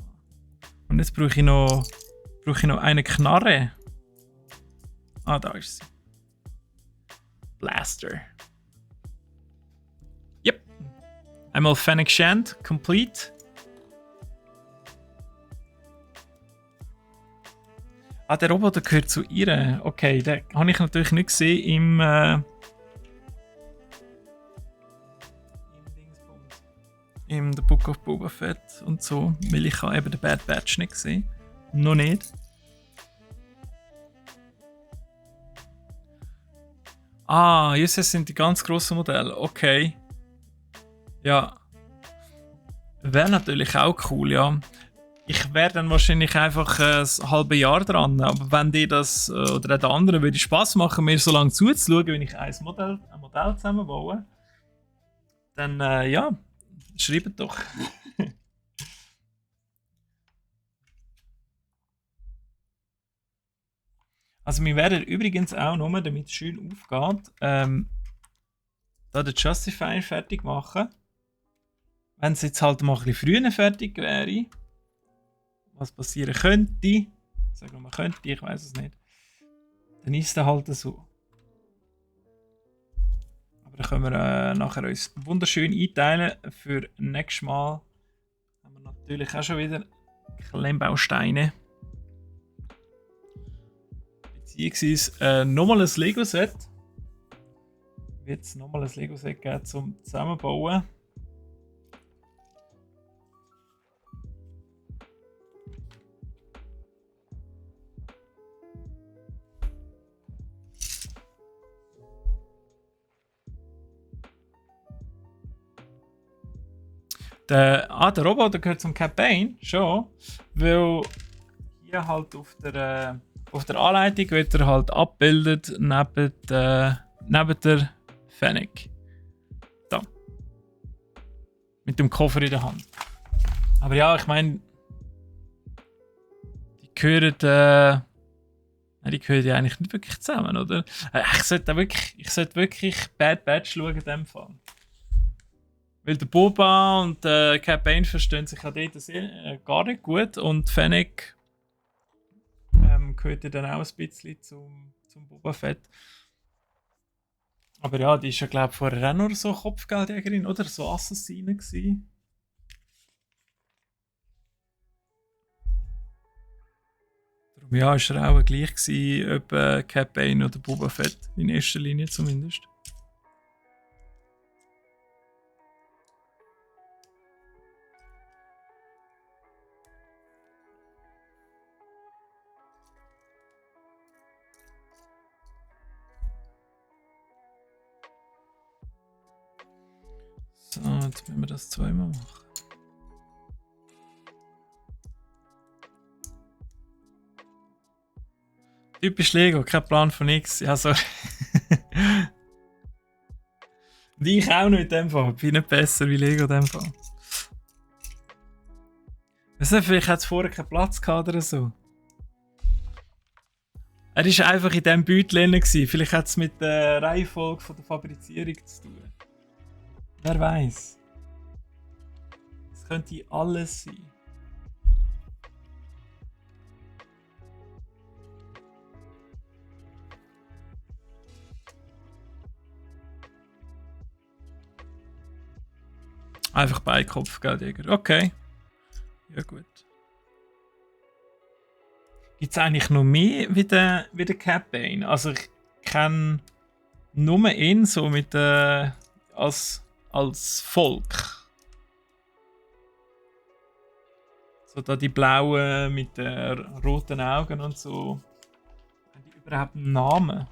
Und jetzt brauche ich noch eine Knarre. Ah, da ist sie. Blaster. Yep. Einmal Fennec Shand, complete. Ah, der Roboter gehört zu ihr. Okay, den habe ich natürlich nicht gesehen im The Book of Boba Fett und so, weil ich habe eben den Bad Batch nicht gesehen. Noch nicht. Ah, jetzt sind die ganz grossen Modelle. Okay. Ja. Wäre natürlich auch cool, ja. Ich wäre dann wahrscheinlich einfach ein halbes Jahr dran. Aber wenn dir das oder der andere würde Spaß machen, mir so lange zuzuschauen, wenn ich ein Modell zusammenbaue, dann ja, schreibt doch. Also wir werden übrigens auch nur, damit es schön aufgeht, da den Justifier fertig machen. Wenn es jetzt halt mal ein bisschen früher fertig wäre, was passieren könnte, sagen wir mal könnte, ich weiß es nicht, dann ist es halt so. Aber dann können wir nachher uns wunderschön einteilen. Für nächstes Mal haben wir natürlich auch schon wieder Klemmbausteine. Beziehungsweise nochmal ein Lego-Set. Wird es nochmal ein Lego-Set geben zum Zusammenbauen. Der Roboter gehört zum Campaign, schon. Weil hier halt auf der Anleitung wird er halt abgebildet neben der Fennec. Da. Mit dem Koffer in der Hand. Aber ja, ich meine, die gehören ja eigentlich nicht wirklich zusammen, oder? Ich sollte wirklich Bad Batch schauen in dem Fall. Weil der Boba und der Cad Bane verstehen sich ja dort gar nicht gut und Fennec gehört ja dann auch ein bisschen zum Boba Fett. Aber ja, die ist ja glaube ich vorher auch nur so Kopfgeldjägerin oder so Assassine gewesen. Darum ja, ist er auch gleich gewesen, ob Cad Bane oder Boba Fett, in erster Linie zumindest. So, jetzt müssen wir das zweimal machen. Typisch Lego, kein Plan von nichts. Ja, sorry. Und ich auch nicht in dem Fall. Bin nicht besser wie Lego in dem Fall. Vielleicht hat es vorher keinen Platz gehabt oder so. Er war einfach in diesem Beutel drin. Vielleicht hat es mit der Reihenfolge von der Fabrizierung zu tun. Wer weiß. Es könnte alles sein. Einfach Beikopf, gell, Digga? Okay. Ja, gut. Gibt es eigentlich noch mehr wie der Cat Bane? Also, ich kenne nur ihn so mit als Volk. So da die blauen mit den roten Augen und so. Haben die überhaupt einen Namen?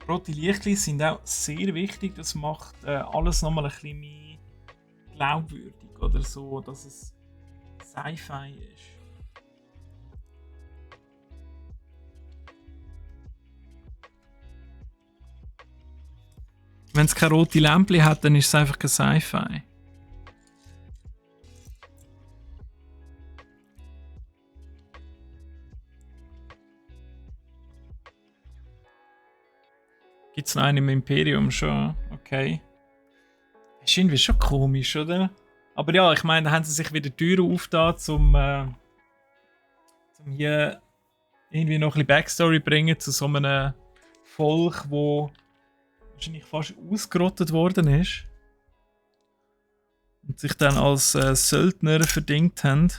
Rote Lichtli sind auch sehr wichtig. Das macht alles nochmal ein bisschen mehr glaubwürdig oder so, dass es Sci-Fi ist. Wenn es keine rote Lämpchen hat, dann ist es einfach kein Sci-Fi. Gibt es noch einen im Imperium schon? Okay. Ist irgendwie schon komisch, oder? Aber ja, ich meine, da haben sie sich wieder Türen aufgetan, um hier irgendwie noch ein bisschen Backstory bringen zu so einem Volk, wo wahrscheinlich fast ausgerottet worden ist. Und sich dann als Söldner verdingt haben.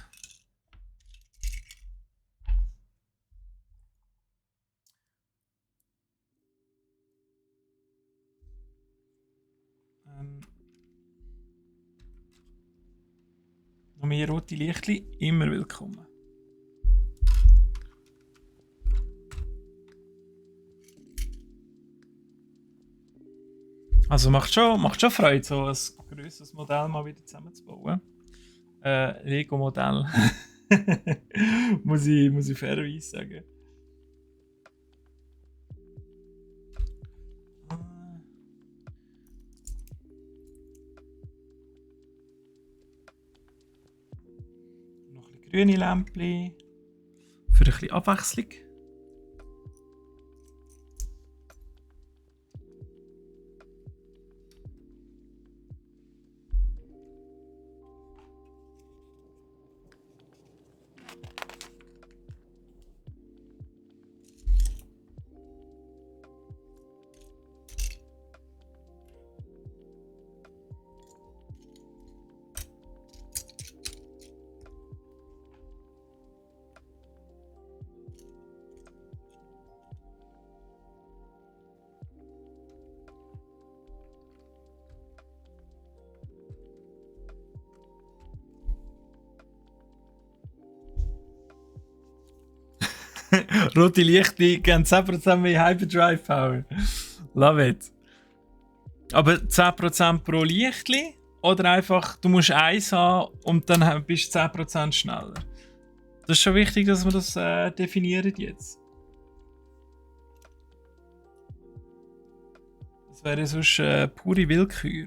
Noch mehr rote Lichtli, immer willkommen. Also macht schon Freude, so ein grösseres Modell mal wieder zusammenzubauen. Lego-Modell. muss ich fairerweise sagen. Noch ein bisschen grüne Lämpchen. Für ein bisschen Abwechslung. Rote Lichter geben 10% mehr Hyperdrive Power. Love it. Aber 10% pro Lichtli? Oder einfach, du musst eins haben und dann bist du 10% schneller? Das ist schon wichtig, dass wir das definieren jetzt. Das wäre sonst pure Willkür.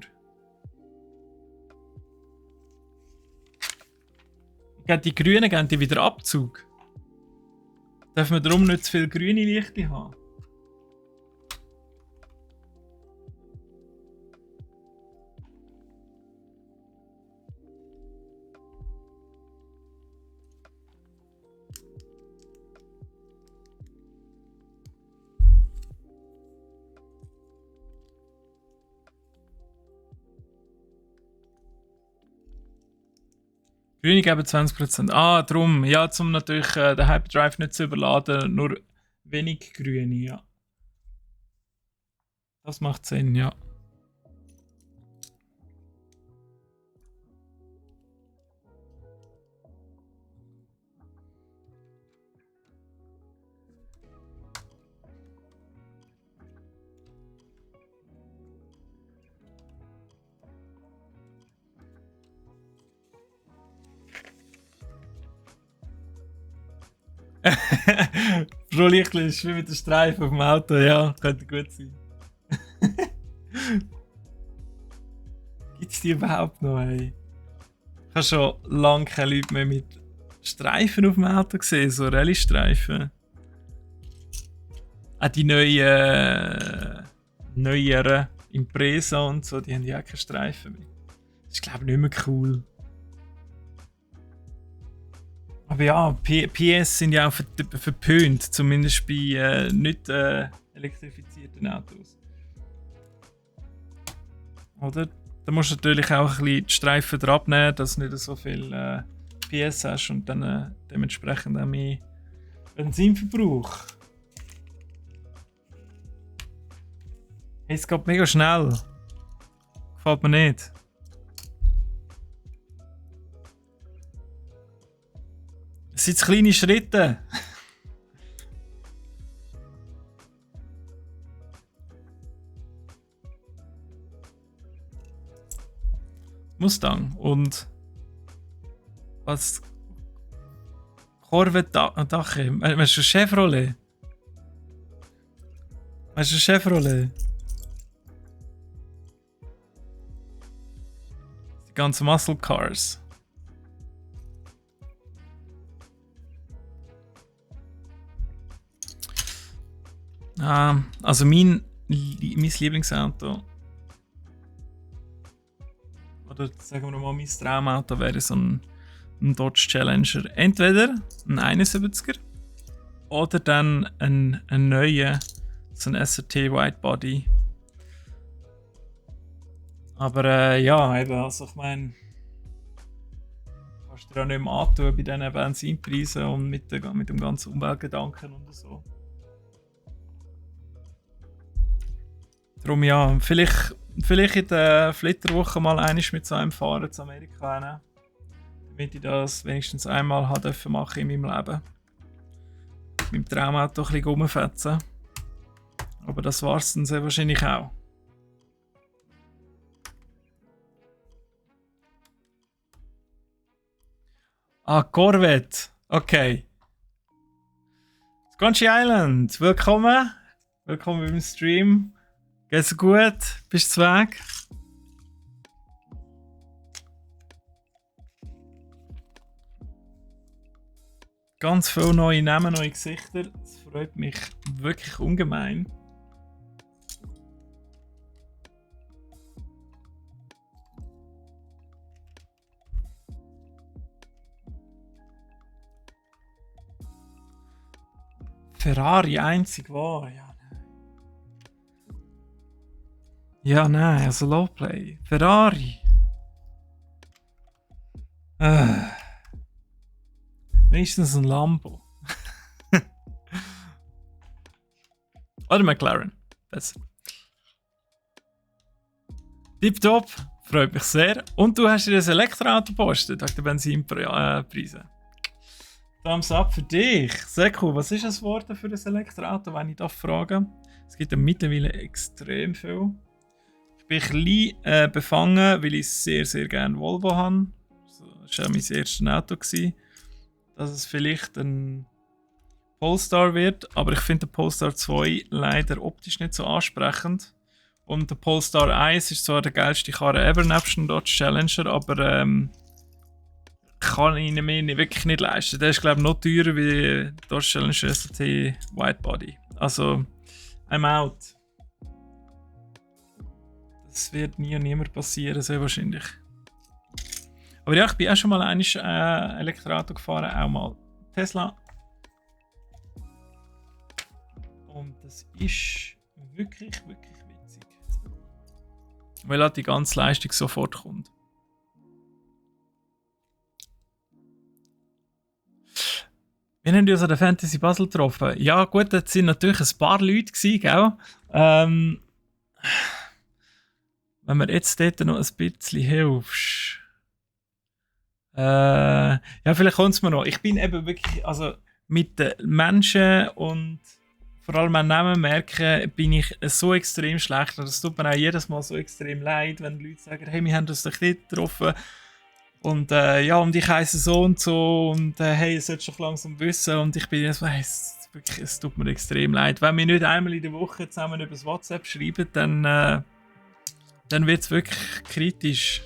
Die Grünen geben die wieder Abzug. Darf man darum nicht zu viel grüne Lichter haben? Grüne geben 20%. Ah, drum. Ja, um natürlich den Hyperdrive nicht zu überladen, nur wenig Grüne, ja. Das macht Sinn, ja. Pro Lichtli ist wie mit dem Streifen auf dem Auto, ja, könnte gut sein. Gibt es die überhaupt noch, ey? Ich habe schon lange keine Leute mehr mit Streifen auf dem Auto gesehen, so Rallye-Streifen. Auch die neueren Impresa und so, die haben ja auch keine Streifen mehr. Das ist, glaube ich, nicht mehr cool. Aber ja, PS sind ja auch verpönt, zumindest bei nicht elektrifizierten Autos. Oder? Da musst du natürlich auch ein bisschen die Streifen drauf nehmen, dass du nicht so viel PS hast und dann dementsprechend auch mehr Benzinverbrauch. Hey, es geht mega schnell. Gefällt mir nicht. Es sind kleine Schritte. Mustang und was? Corvette Dache. Weißt du Chevrolet? Weißt du Chevrolet? Die ganzen Muscle Cars. Also mein Lieblingsauto, oder sagen wir mal mein Traumauto, wäre so ein Dodge Challenger. Entweder ein 71er oder dann ein neuer, so ein SRT Widebody. Aber ja, eben, also ich meine, kannst du dir auch nicht mehr antun bei diesen Benzinpreisen und mit dem ganzen Umweltgedanken und so. Darum ja, vielleicht in der Flitterwoche mal einmal mit so einem Fahren zu Amerika nehmen. Damit ich das wenigstens einmal machen in meinem Leben. Mit meinem Traumauto ein bisschen rumfetzen. Aber das war es dann sehr wahrscheinlich auch. Ah, Corvette. Okay. Squanchy Island, willkommen. Willkommen beim Stream. Geht's gut? Bist du weg? Ganz viele neue Namen, neue Gesichter. Das freut mich wirklich ungemein. Ferrari einzig war, ja. Ja, nein, also Lowplay. Ferrari. Wenigstens ein Lambo. Oder McLaren. Besser. Tipptopp, freut mich sehr. Und du hast dir ein Elektroauto gepostet, wegen der Benzinpreise. Thumbs up für dich. Sehr cool. Was ist das Wort für ein Elektroauto, wenn ich das frage? Es gibt ja mittlerweile extrem viel. Ich bin ein bisschen befangen, weil ich sehr, sehr gerne Volvo habe. Das war auch mein erstes Auto. Dass es vielleicht ein Polestar wird, aber ich finde den Polestar 2 leider optisch nicht so ansprechend. Und der Polestar 1 ist zwar der geilste Karre ever, nebst dem Dodge Challenger, aber kann ich ihn mir wirklich nicht leisten. Der ist, glaube ich, noch teurer wie Dodge Challenger SRT Widebody. Also, I'm out. Das wird nie und nimmer passieren, sehr wahrscheinlich. Aber ja, ich bin auch schon mal ein Elektroauto gefahren, auch mal Tesla. Und das ist wirklich, wirklich witzig. Weil halt die ganze Leistung sofort kommt. Wir haben uns an der Fantasy Basel getroffen. Ja, gut, das sind natürlich ein paar Leute gewesen, gell? Ähm, wenn mir jetzt dort noch ein bisschen hilfst. Ja, vielleicht kommt es mir noch. Ich bin eben wirklich, also mit den Menschen und vor allem an Namen merken, bin ich so extrem schlecht. Und es tut mir auch jedes Mal so extrem leid, wenn Leute sagen, hey, wir haben uns doch nicht getroffen. Und ja, und ich heiße so und hey, ihr solltet doch langsam wissen. Und ich bin so, hey, es tut mir extrem leid. Wenn wir nicht einmal in der Woche zusammen über das WhatsApp schreiben, dann wird es wirklich kritisch.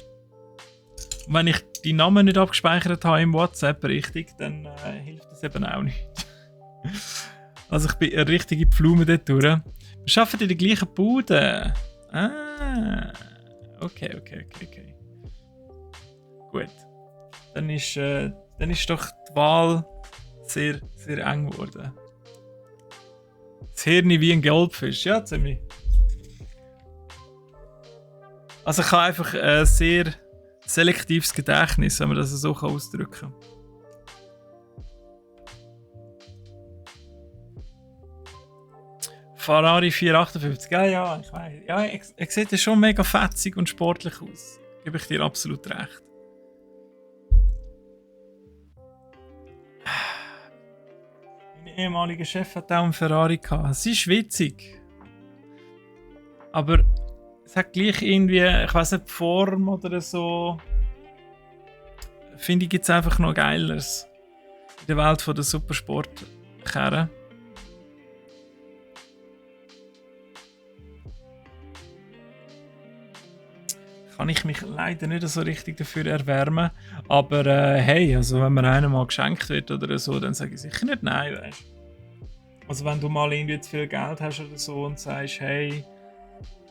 Und wenn ich die Namen nicht abgespeichert habe im WhatsApp richtig, dann hilft das eben auch nicht. Also ich bin eine richtige Pflume dort durch. Wir arbeiten in der gleichen Bude. Ah, okay. Gut. Dann ist doch die Wahl sehr, sehr eng geworden. Das Hirn wie ein Goldfisch, ja, ziemlich. Also ich habe einfach ein sehr selektives Gedächtnis, wenn man das so ausdrücken kann. Ferrari 458, ja, ich weiß. Ja, er sieht ja schon mega fetzig und sportlich aus. Gebe ich dir absolut recht. Mein ehemaliger Chef hat auch einen Ferrari gehabt. Es ist witzig. Aber es hat gleich irgendwie, ich weiß nicht, die Form oder so. Finde ich jetzt einfach noch Geileres. In der Welt der Supersportkarren. Kann ich mich leider nicht so richtig dafür erwärmen. Aber hey, also wenn mir einer mal geschenkt wird oder so, dann sage ich sicher nicht nein, weißt du. Also wenn du mal irgendwie zu viel Geld hast oder so und sagst, hey,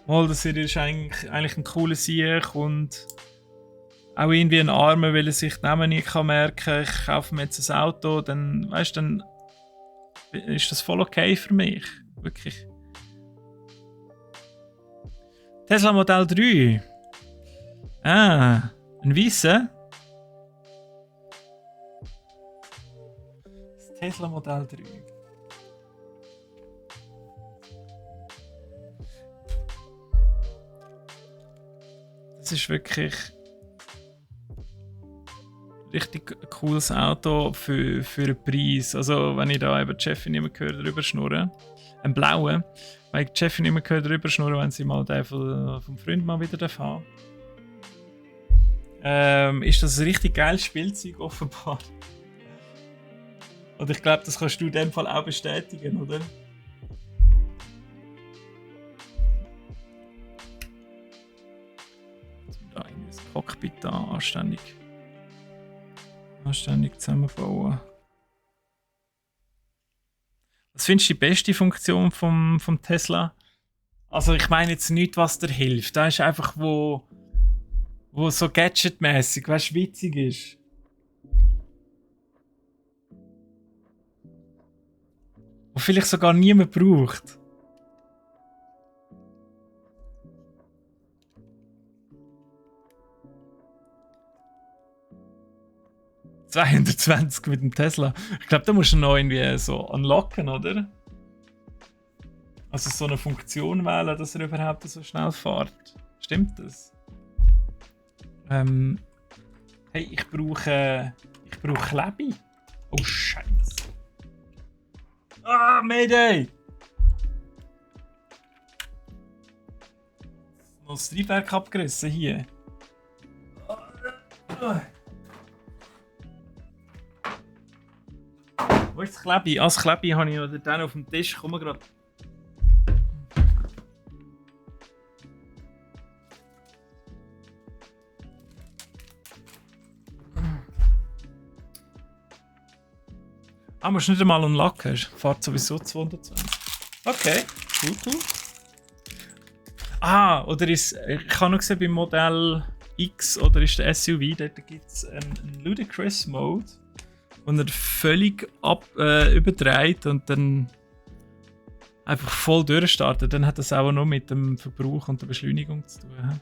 mal, das ist eigentlich ein cooler Sieg und auch irgendwie ein Armer, weil er sich die Namen nicht merken kann, ich kaufe mir jetzt ein Auto, dann, weißt du, dann ist das voll okay für mich. Wirklich. Tesla Modell 3. Ah, ein weißer. Das Tesla Modell 3. Das ist wirklich richtig cooles Auto für einen Preis. Also wenn ich da eben die Chefin immer höre, drüber schnurren. Ein blauen. Weil die Chefin immer höre, drüber schnurren, wenn sie mal den vom Freund mal wieder haben. Ist das ein richtig geiles Spielzeug offenbar. Und ich glaube, das kannst du in dem Fall auch bestätigen, oder? Da irgendwie das Cockpit da anständig zusammenbauen. Was findest du die beste Funktion vom Tesla? Also ich meine jetzt nicht, was dir hilft. Da ist einfach, wo so gadgetmäßig, weißt du, witzig ist. Wo vielleicht sogar niemand braucht. $220 mit dem Tesla. Ich glaube, da musst du noch irgendwie so unlocken, oder? Also so eine Funktion wählen, dass er überhaupt so schnell fährt. Stimmt das? Hey, ich brauche Klebi. Oh Scheiße. Ah, Mayday! Noch das Triebwerk abgerissen hier. Wo ist das Klebi? Das Klebi habe ich noch dann auf dem Tisch. Komm mal gerade. Ah, musst du nicht einmal unlocken. Fahrt sowieso 220. Okay, cool. Ah, oder ist. Ich habe noch gesehen beim Modell X oder ist der SUV, dort gibt es einen Ludicrous Mode, wo er völlig überdreht und dann einfach voll durchstartet. Dann hat das auch noch mit dem Verbrauch und der Beschleunigung zu tun.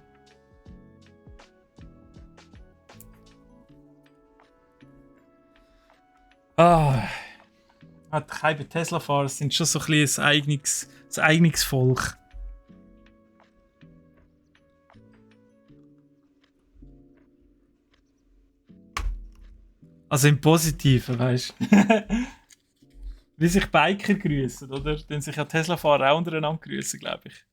Ah. hat keine Tesla-Fahrer, sind schon so ein bisschen ein eigenes Volk. Also im Positiven, weißt du? Wie sich Biker grüßen, oder? Dann sich ja Tesla-Fahrer auch untereinander grüßen, glaube ich.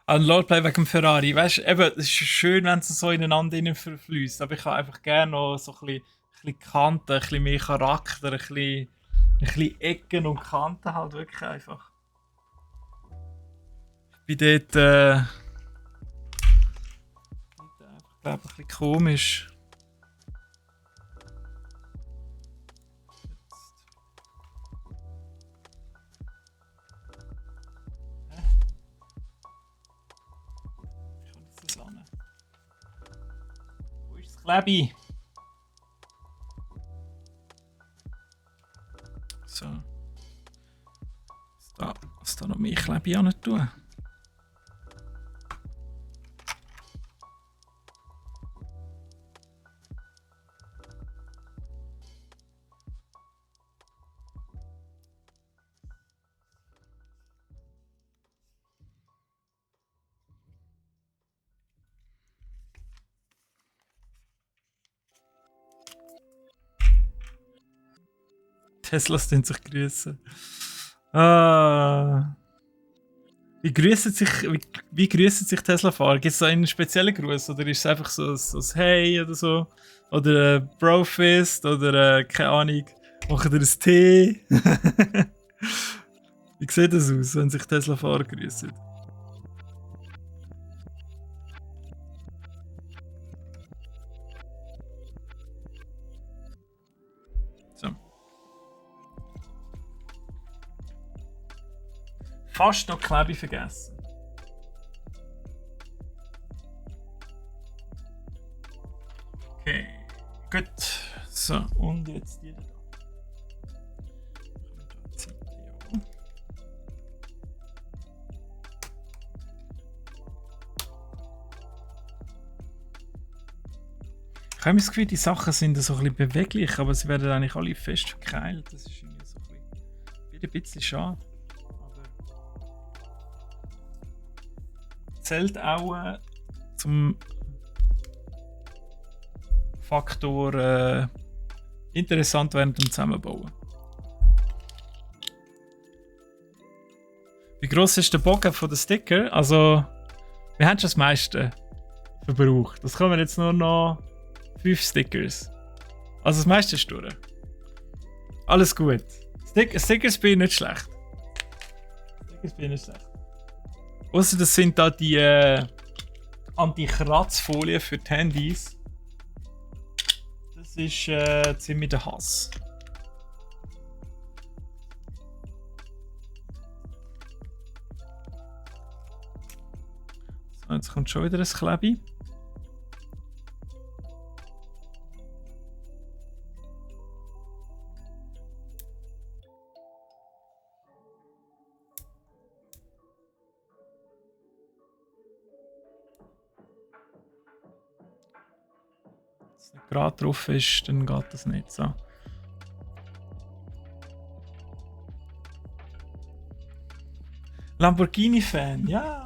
An Roleplay wegen dem Ferrari, weißt du, eben, es ist schön, wenn es so ineinander verfließt, aber ich habe einfach gerne noch so ein bisschen Kanten, ein bisschen mehr Charakter, ein bisschen Ecken und Kanten halt wirklich einfach. Ich bin dort, einfach, glaube ich, ein bisschen komisch. Wo ist das Klebi? So. Was da noch mehr Klebi an tun? Teslas den sich grüßen. Ah. Wie grüßen sich Tesla-Fahrer? Gibt es da einen speziellen Gruß oder ist es einfach so ein Hey oder so? Oder Brofist oder keine Ahnung, machen ihr einen Tee? Wie sieht das aus, wenn sich Tesla-Fahrer grüßen? So. Fast noch Klebi vergessen. Okay, gut. So, und jetzt die da. Ich habe das Gefühl, die Sachen sind so ein bisschen beweglich, aber sie werden eigentlich alle fest verkeilt. Das ist irgendwie so ein bisschen schade. Zählt auch zum Faktor interessant während dem Zusammenbauen. Wie gross ist der Bogen von den Sticker? Also, wir haben schon das meiste verbraucht. Das kommen jetzt nur noch 5 Stickers. Also das meiste ist durch. Alles gut. Stickers bin ich nicht schlecht. Außer das sind da die Anti-Kratzfolien für die Handys. Das ist ziemlich der Hass. So, jetzt kommt schon wieder ein Klebi. Gerade drauf ist, dann geht das nicht so. Lamborghini-Fan, ja.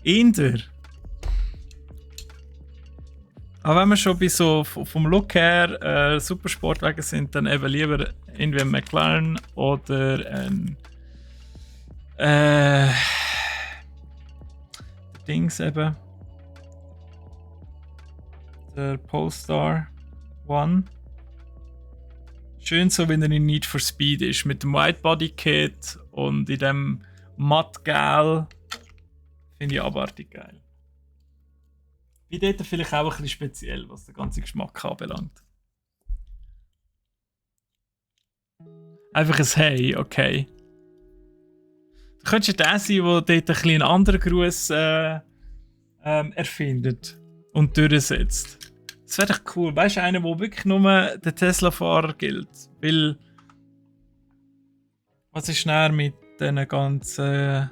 Inder. Aber wenn wir schon bei so vom Look her Supersportwagen sind, dann eben lieber irgendwie ein McLaren oder ein Dings eben. Der Polestar One. Schön so, wenn er in Need for Speed ist. Mit dem White Body Kit und in dem Matt-Gel. Finde ich abartig geil. Wie dort vielleicht auch ein bisschen speziell, was den ganzen Geschmack anbelangt. Einfach ein Hey, okay. Du könntest ja der sein, der dort ein bisschen einen anderen Gruß erfindet und durchsetzt. Das wäre doch cool. Weißt du, einer, der wirklich nur der Tesla-Fahrer gilt. Weil. Was ist näher mit diesen ganzen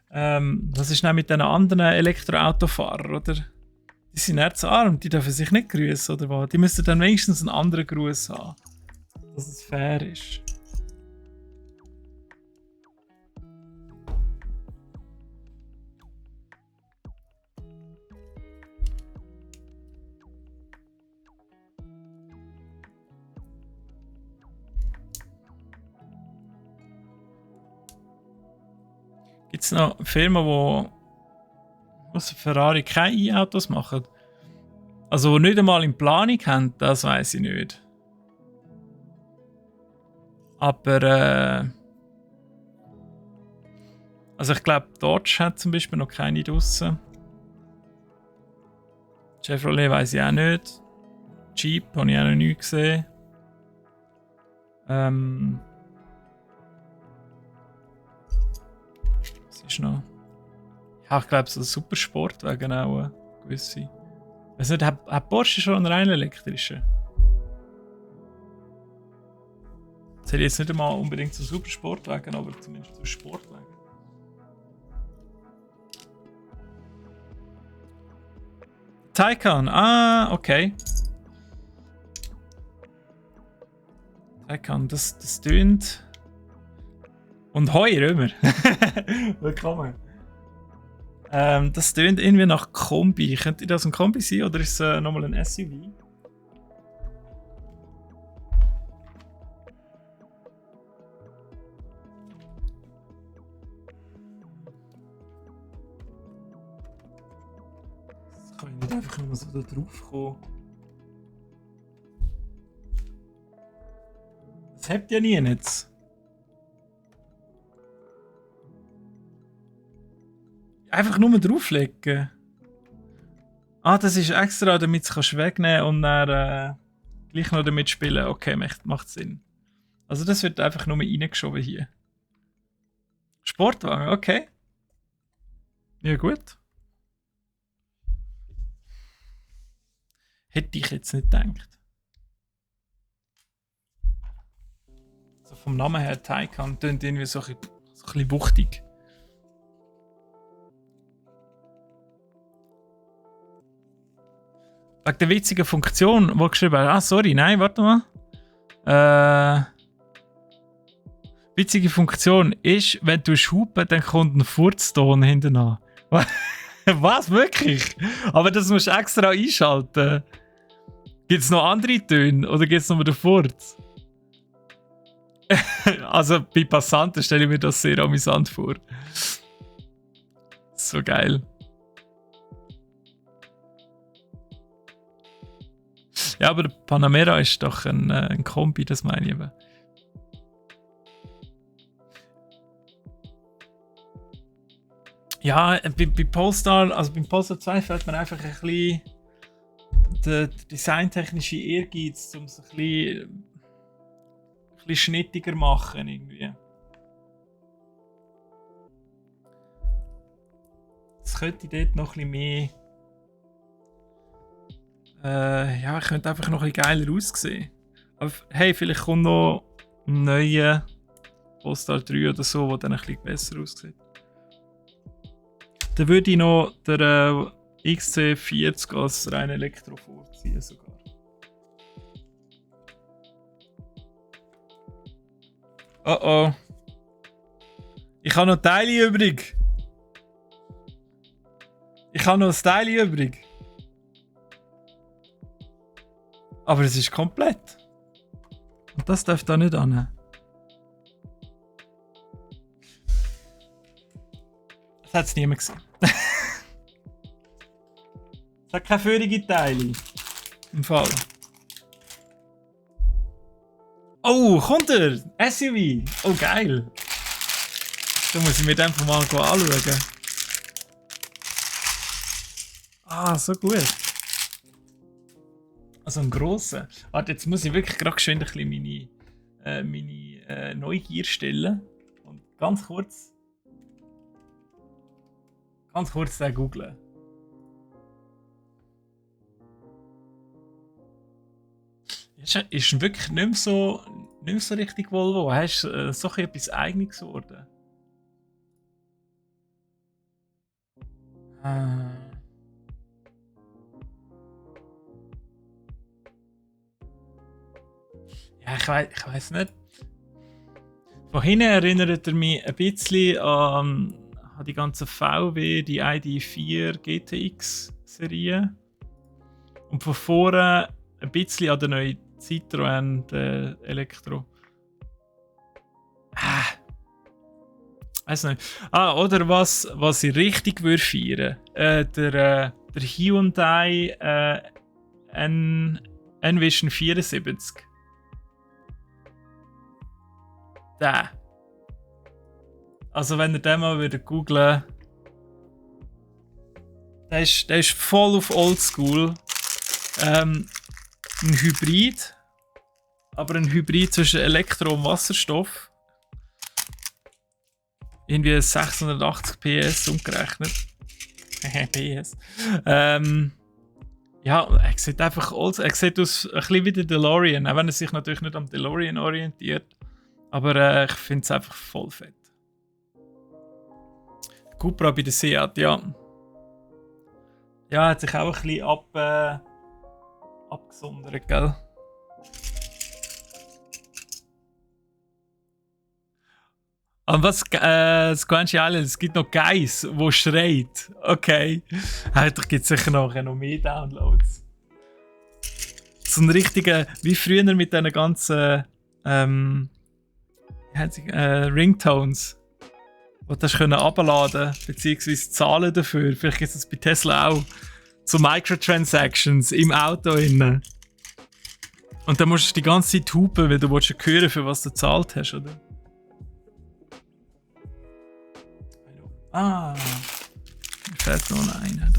Was ist denn mit den anderen Elektroautofahrern, oder? Die sind herzarm, die dürfen sich nicht grüßen, oder was? Die müssten dann wenigstens einen anderen Gruß haben. Dass es fair ist. Gibt es noch Firmen, die außer Ferrari keine E-Autos machen? Also die nicht einmal in Planung haben, das weiß ich nicht. Aber also ich glaube, Dodge hat zum Beispiel noch keine draussen. Chevrolet weiß ich auch nicht. Jeep habe ich auch noch nie gesehen. Was ist noch? Ja, ich glaube, so ein Supersportwagen auch gewisse. Also nicht, hat Porsche schon einen rein elektrischen? Das hätte ich jetzt nicht einmal unbedingt so Supersportwagen, aber zumindest so Sportwagen. Taycan, okay. Taycan, das tönt. Und hoi, Römer. Willkommen. Das tönt irgendwie nach Kombi. Könnte das ein Kombi sein oder ist es nochmal ein SUV? Das kann ich nicht einfach nur so da drauf kommen. Das habt ja nie jetzt. Einfach nur drauflegen. Das ist extra, damit du es wegnehmen und dann gleich noch damit spielen. Okay, macht Sinn. Also das wird einfach nur reingeschoben hier. Sportwagen, okay. Ja gut. Hätte ich jetzt nicht gedacht. So vom Namen her Taycan klingt irgendwie so ein bisschen wuchtig. Wegen der witzigen Funktion, die geschrieben hat. Sorry, nein, warte mal. Witzige Funktion ist, wenn du hupen, dann kommt ein Furzton hinten an. Was? Wirklich? Aber das musst du extra einschalten. Gibt es noch andere Töne oder gibt es nur den Furz? Also bei Passanten stelle ich mir das sehr amüsant vor. So geil. Ja, aber der Panamera ist doch ein Kombi, das meine ich eben. Ja, bei Polestar, also beim Polestar 2 fällt mir einfach ein bisschen der designtechnische Ehrgeiz, um es ein bisschen schnittiger machen irgendwie. Es könnte dort noch ein bisschen mehr. Ja, ich könnte einfach noch ein bisschen geiler aussehen. Aber hey, vielleicht kommt noch ein neuer Polestar 3 oder so, der dann ein bisschen besser aussieht. Dann würde ich noch den XC40 als rein Elektro vorziehen sogar. Oh. Ich habe noch Teile übrig. Ich habe noch ein Teil übrig. Aber es ist komplett. Und das darf da nicht an. Das hat es niemand gesehen. Es hat keine feurige Teile. Im Fall. Oh, kommt er! SUV! Oh, geil! Da muss ich mir den mal anschauen. So gut. Also ein grosser. Warte, jetzt muss ich wirklich gerade geschwind ein bisschen meine Neugier stellen. Und ganz kurz den googlen. Ist wirklich nicht mehr so richtig Volvo. Hast du so etwas Eigenes geworden? Äh, ja, ich weiß nicht. Von hinten erinnert er mich ein bisschen an die ganze VW, die ID4 GTX-Serie. Und von vorne ein bisschen an den neuen Citroën, der Elektro. Weiß nicht. Oder was ich richtig würde feiern. Der Hyundai Envision 74. Der. Also wenn ihr den mal wieder googlen, der ist voll auf Oldschool. Ein Hybrid. Aber ein Hybrid zwischen Elektro und Wasserstoff. Irgendwie 680 PS umgerechnet. PS. Ja, er sieht einfach er sieht aus ein bisschen wie der DeLorean, auch wenn er sich natürlich nicht am DeLorean orientiert. Aber ich finde es einfach voll fett. Cupra bei der Seat, ja. Ja, hat sich auch ein bisschen abgesondert, gell? Und was, Squanch Island, es gibt noch Guys, wo schreit. Okay. Da gibt es sicher noch mehr Downloads. So ein richtiger, wie früher mit diesen ganzen Ringtones, die du herunterladen konntest, beziehungsweise zahlen dafür. Vielleicht gibt es bei Tesla auch. So Microtransactions im Auto innen. Und dann musst du die ganze Zeit hupen, weil du willst hören, für was du gezahlt hast, oder? Mir fehlt noch einer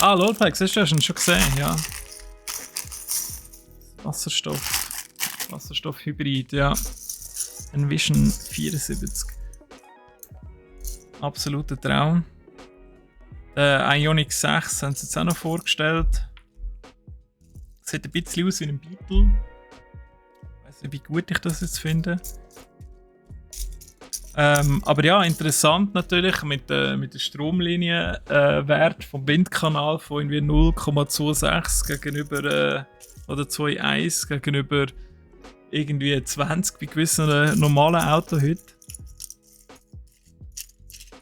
da. Lolpax, hast du ihn schon gesehen? Ja. Wasserstoffhybrid, ja. Envision 74. Absoluter Traum. Ioniq 6 haben sie jetzt auch noch vorgestellt. Sieht ein bisschen aus wie ein Beetle. Ich weiß nicht, wie gut ich das jetzt finde. Aber ja, interessant natürlich mit der Stromlinienwert vom Windkanal von irgendwie 0,26 gegenüber oder 2,1 gegenüber irgendwie 20 bei gewissen normalen Autos heute.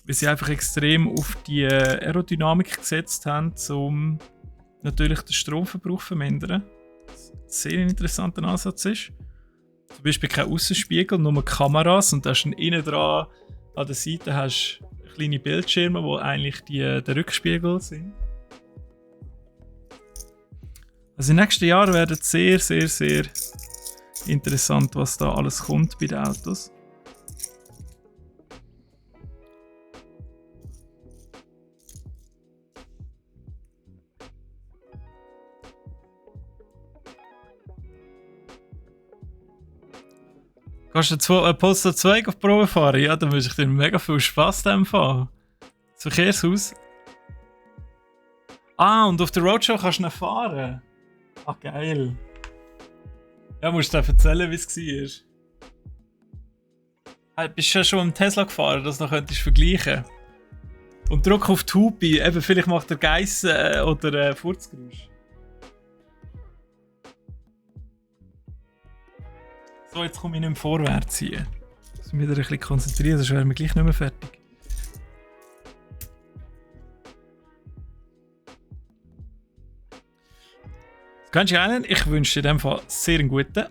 Weil sie einfach extrem auf die Aerodynamik gesetzt haben, um natürlich den Stromverbrauch zu vermindern. Was ein sehr interessanter Ansatz ist. Zum Beispiel kein Aussenspiegel, nur Kameras und da hast du innen dran an der Seite hast kleine Bildschirme, die eigentlich der Rückspiegel sind. Also in den nächsten Jahren werden es sehr, sehr, sehr interessant, was da alles kommt bei den Autos. Kannst du Polestar 2 auf die Probe fahren? Ja, dann wünsche ich dir mega viel Spass dem Fall. Das Verkehrshaus. Und auf der Roadshow kannst du noch fahren. Geil. Ja, musst du dir erzählen, wie es war. Bist du ja schon im Tesla gefahren, dass du noch vergleichen könntest? Und drück auf die Hupe, eben vielleicht macht der Geiss oder Furzgeräusch. So, jetzt komme ich nicht mehr vorwärts hier. Ich muss mich wieder ein bisschen konzentrieren, sonst wären wir gleich nicht mehr fertig. Ganz gerne, ich wünsche dir in dem Fall sehr einen guten.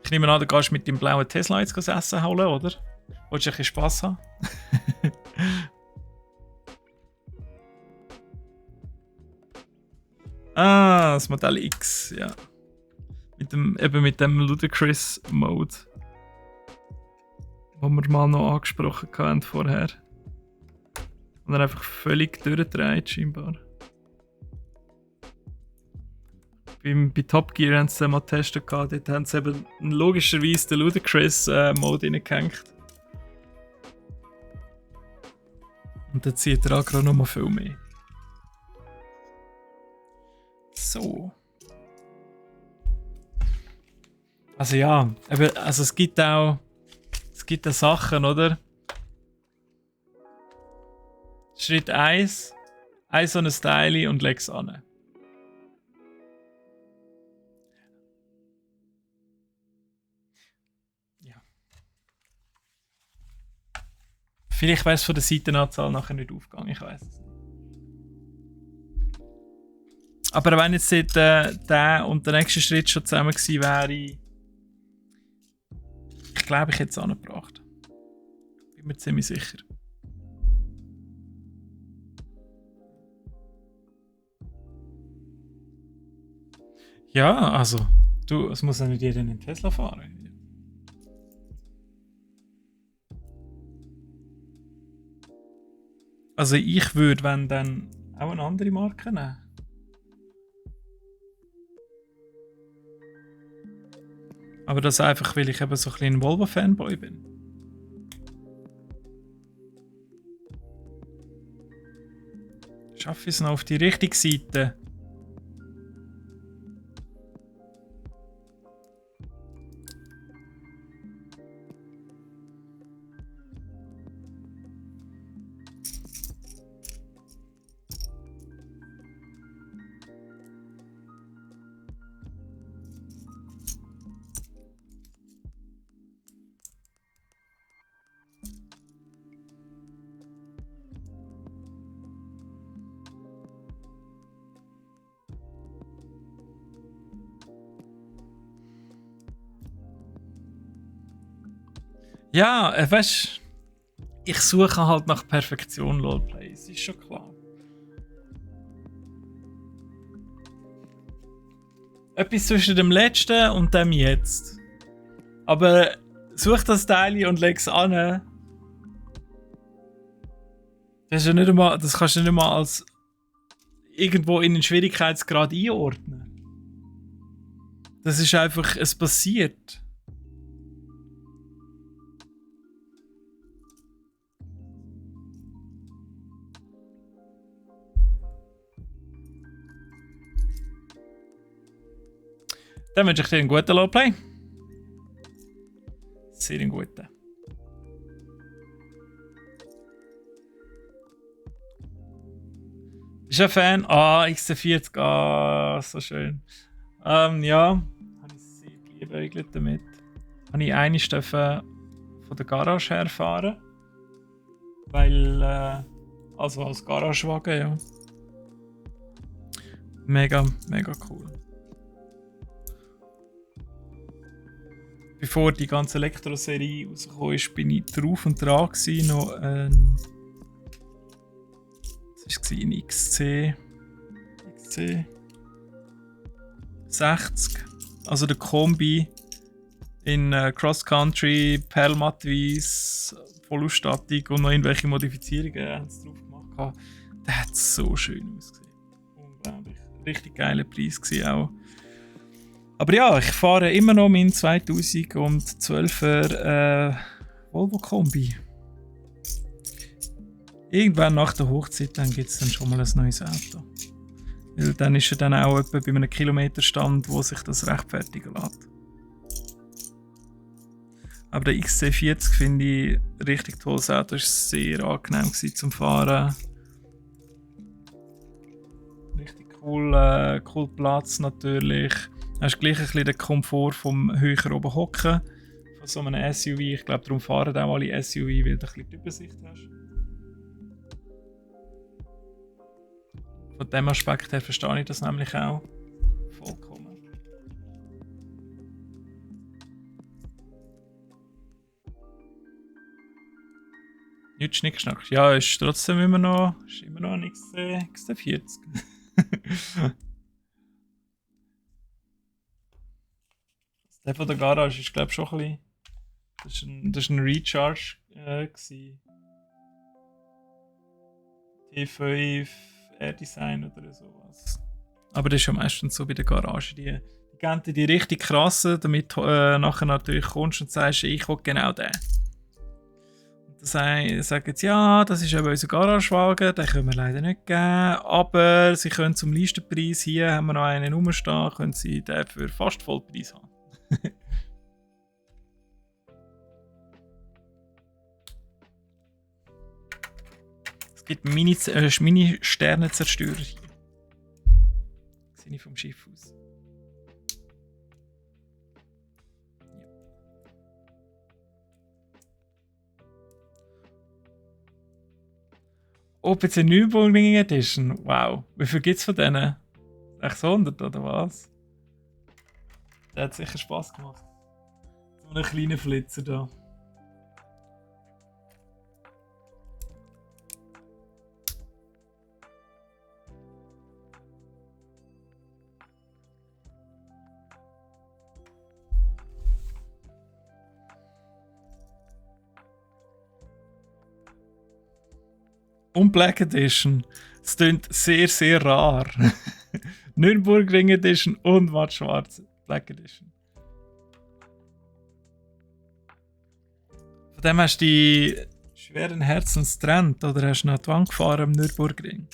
Ich nehme an, du gehst mit dem blauen Tesla jetzt das Essen holen, oder? Wolltest du ein bisschen Spass haben? Das Modell X, ja. Mit dem Ludicrous Mode. Den wir mal noch angesprochen haben vorher. Und er einfach völlig durchdreht, scheinbar. Bei Top Gear haben sie den mal getestet. Dort haben sie eben logischerweise den Ludicrous Mode reingehängt. Und dann zieht er auch gerade noch mal viel mehr. So. Also ja, aber, also es gibt auch Sachen, oder? Schritt 1, ein so ein Style und leg's an. Ja. Vielleicht wäre es von der Seitenanzahl nachher nicht aufgegangen, ich weiß es nicht. Aber wenn jetzt der und der nächste Schritt schon zusammen gewesen wäre, ich glaube, ich hätte es angebracht. Bin mir ziemlich sicher. Ja, also, es muss ja nicht jeder in den Tesla fahren. Also ich würde, wenn dann, auch eine andere Marke nehmen. Aber das einfach, weil ich eben so ein bisschen ein Volvo-Fanboy bin. Schaffe ich es noch auf die richtige Seite? Ja, weißt du, ich suche halt nach Perfektion LoLplay, das ist schon klar. Etwas zwischen dem letzten und dem jetzt. Aber such das Teil und leg es an. Das kannst du nicht mal als irgendwo in den Schwierigkeitsgrad einordnen. Das ist einfach, es passiert. Dann wünsche ich dir einen guten LoLplay. Sehr einen guten. Bist du ein Fan? XC40, so schön. Ja, habe ich sehr geliebäugelt damit. Habe ich einiges von der Garage her fahren. Weil, also als Garagewagen, ja. Mega, mega cool. Bevor die ganze Elektro-Serie rausgekommen ist, bin ich drauf und dran gewesen, noch ein... Was war ein XC 60. Also der Kombi in Cross-Country, Perlmattweiss, Vollausstattung und noch irgendwelche Modifizierungen haben sie drauf gemacht. Der hat so schön ausgesehen. Unglaublich. Richtig geiler Preis gewesen auch. Aber ja, ich fahre immer noch meinen 2012er Volvo Kombi. Irgendwann nach der Hochzeit gibt es dann schon mal ein neues Auto. Weil dann ist er dann auch etwa bei einem Kilometerstand, wo sich das rechtfertigen lässt. Aber der XC40 finde ich richtig tolles Auto. Es war sehr angenehm zum Fahren. Richtig cool Platz natürlich. Du hast gleich ein bisschen den Komfort vom höher oben hocken. Von so einem SUV. Ich glaube, darum fahren auch alle SUV, weil du ein bisschen die Übersicht hast. Von dem Aspekt her verstehe ich das nämlich auch vollkommen. Nicht Schnickschnack. Ja, ist trotzdem immer noch ein XC40. Der von der Garage ist, glaube ich, schon ein bisschen. Das war ein Recharge. T5 Air-Design oder sowas. Aber das ist ja meistens so bei der Garage. Die geben dir die richtig krassen, damit nachher natürlich kommst und sagst, ich will genau den. Und dann sagen sie, ja, das ist eben unser Garagewagen, den können wir leider nicht geben, aber sie können zum Listenpreis, hier haben wir noch einen rumstehen, können sie den für fast Vollpreis haben. Es gibt Mini-Sternenzerstörer hier. Sehe ich vom Schiff aus. Ja. OPC Nürburgring Edition. Wow. Wie viel gibt es von denen? 600 oder was? Der hat sicher Spass gemacht. So einen kleinen Flitzer da. Und Black Edition. Es klingt sehr, sehr rar. Nürburgring Edition und Matt Schwarz Black Edition. Von dem hast du die schweren Herzens getrennt oder hast du noch die Wand gefahren am Nürburgring?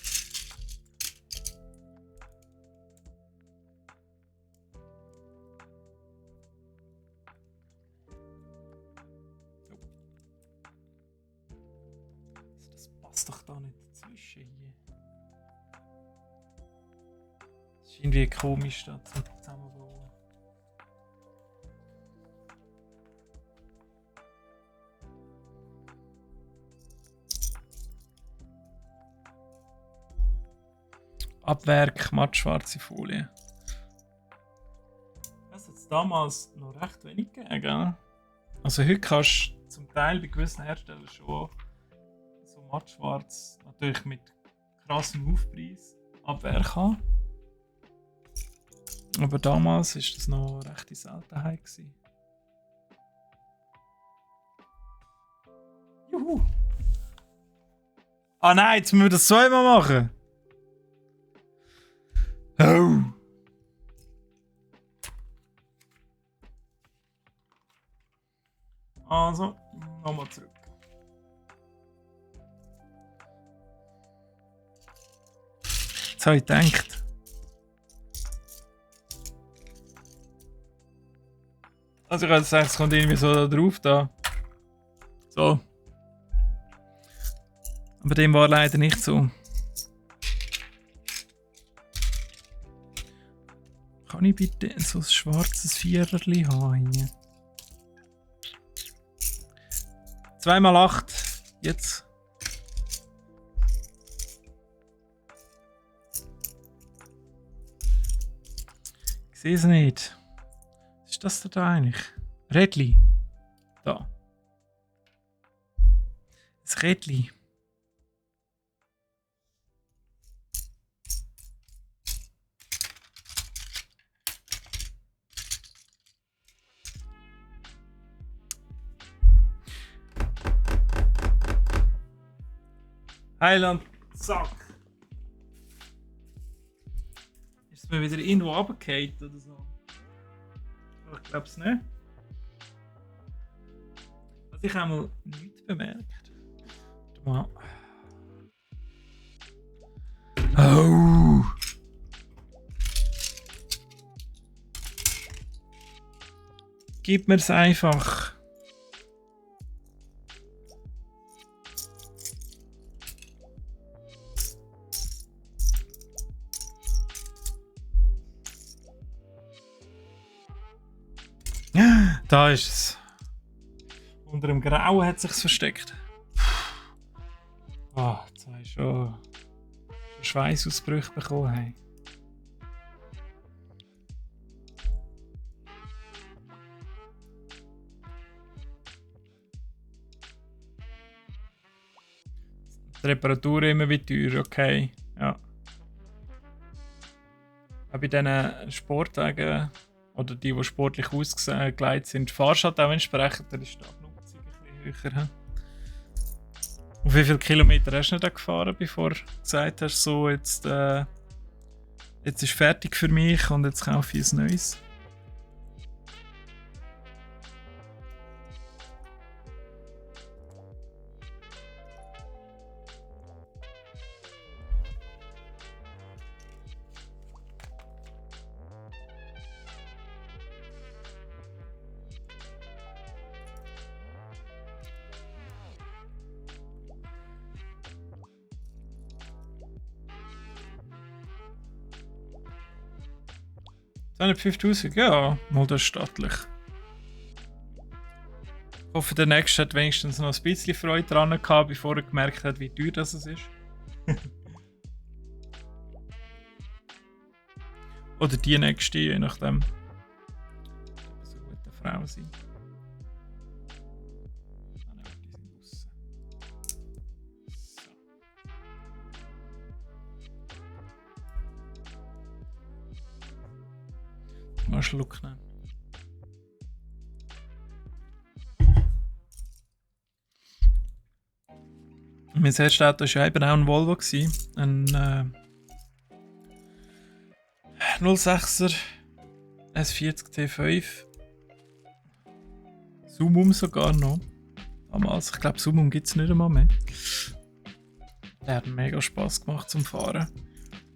Das passt doch da nicht dazwischen hier. Das ist irgendwie komisch da zum Zusammenbauen. Abwerk, matt-schwarze Folie. Das hat es damals noch recht wenig gegeben, gell? Also heute kannst du zum Teil bei gewissen Herstellern schon so matt-schwarz, natürlich mit krassem Aufpreis, Abwerk haben. Aber damals war das noch eine rechte Seltenheit gewesen. Juhu! Ah nein, jetzt müssen wir das zweimal machen! Oh! Also, nochmal zurück. Jetzt habe ich gedacht. Also ich habe jetzt gedacht, es kommt irgendwie so da drauf da. So. Aber dem war leider nicht so. Kann ich bitte so ein schwarzes Viererli haben hier? 2x8. Jetzt. Ich sehe es nicht. Was ist das da eigentlich? Rädli. Da. Das Rädli. Heiland, zack. Ist es mir wieder irgendwo runtergefallen oder so? Ich glaube es nicht. Was ich einmal nicht bemerkt. Warte mal. Oh! Gib mir es einfach. Da ist es. Unter dem Grau hat es sich versteckt. Ah, jetzt habe ich schon Schweißausbrüche bekommen. Hey. Die Reparatur immer wieder teuer, okay. Ja. Auch bei diesen Sportwagen oder die sportlich ausgelegt sind, fahrst du halt auch entsprechend, dann ist die Abnutzung ein bisschen höher. Und wie viele Kilometer hast du da gefahren, bevor du gesagt hast, so jetzt ist fertig für mich und jetzt kaufe ich ein neues? 250'000, ja, mal das ist stattlich. Ich hoffe, der Nächste hat wenigstens noch ein bisschen Freude dran gehabt, bevor er gemerkt hat, wie teuer das ist. Oder die Nächste, je nachdem. So eine gute Frau sein. Mal einen Schluck nehmen. Mein erstes Auto war ja eben auch ein Volvo. Ein 06er S40 T5. Zoom sogar noch. Damals, ich glaube, Zoom gibt es nicht einmal mehr. Der hat mega Spass gemacht zum Fahren.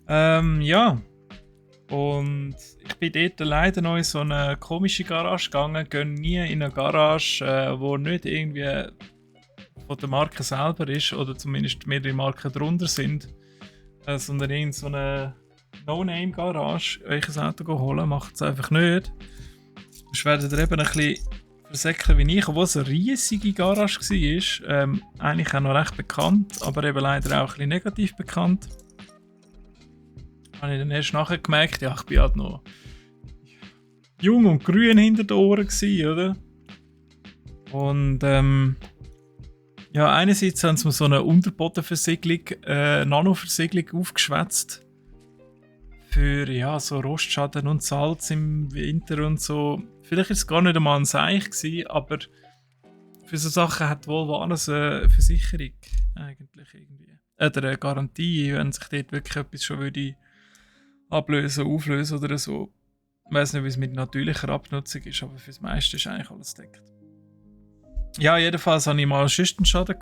Ja. Und ich bin dort leider noch in so eine komische Garage gegangen. Gehe nie in eine Garage, wo nicht irgendwie von der Marke selber ist oder zumindest mehrere Marken drunter sind, sondern in so eine No-Name-Garage euch ein Auto holen, macht es einfach nicht. Sonst werdet ihr eben ein bisschen versäckeln wie ich, obwohl es eine riesige Garage war. Eigentlich auch noch recht bekannt, aber eben leider auch ein bisschen negativ bekannt. Habe ich dann erst nachher gemerkt, ja, ich bin halt noch jung und grün hinter den Ohren gewesen, oder? Und ja, einerseits haben sie mir so eine Unterbodenversiegelung, Nanoversiegelung aufgeschwätzt. Für ja, so Rostschaden und Salz im Winter und so. Vielleicht war es gar nicht einmal ein Seich gewesen, aber für so Sachen hat Volvo alles eine Versicherung eigentlich irgendwie. Oder eine Garantie, wenn sich dort wirklich etwas schon würde ablösen, auflösen oder so. Ich weiß nicht, wie es mit natürlicher Abnutzung ist, aber für das meiste ist eigentlich alles deckt. Ja, jedenfalls hatte ich mal einen Schüchtenschaden.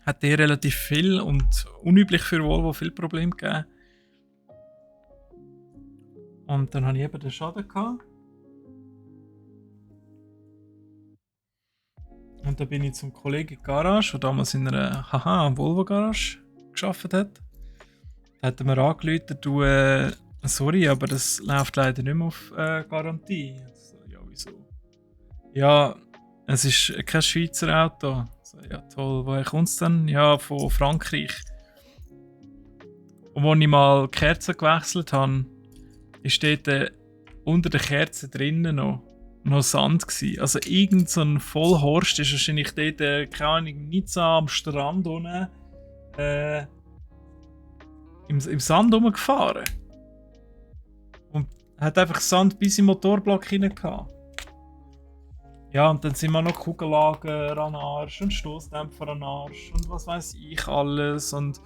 Hat der relativ viel und unüblich für Volvo viel Probleme gegeben. Und dann hatte ich eben den Schaden gehabt. Und dann bin ich zum Kollegen in die Garage, der damals in einer Volvo-Garage gearbeitet hat. Da hat er mir angerufen, du, sorry, aber das läuft leider nicht mehr auf Garantie. Also, ja, wieso? Ja, es ist kein Schweizer Auto. Also, ja, toll, woher kommt es denn? Ja, von Frankreich. Und als ich mal die Kerze gewechselt habe, ist dort unter der Kerze drinnen noch Sand gewesen. Also irgend so ein Vollhorst ist wahrscheinlich dort, keine Ahnung, nicht so am Strand unten, im Sand rumgefahren. Und hat einfach Sand bis im Motorblock hinein gehabt. Ja, und dann sind wir noch Kugellager an den Arsch und Stoßdämpfer an den Arsch und was weiß ich alles. Und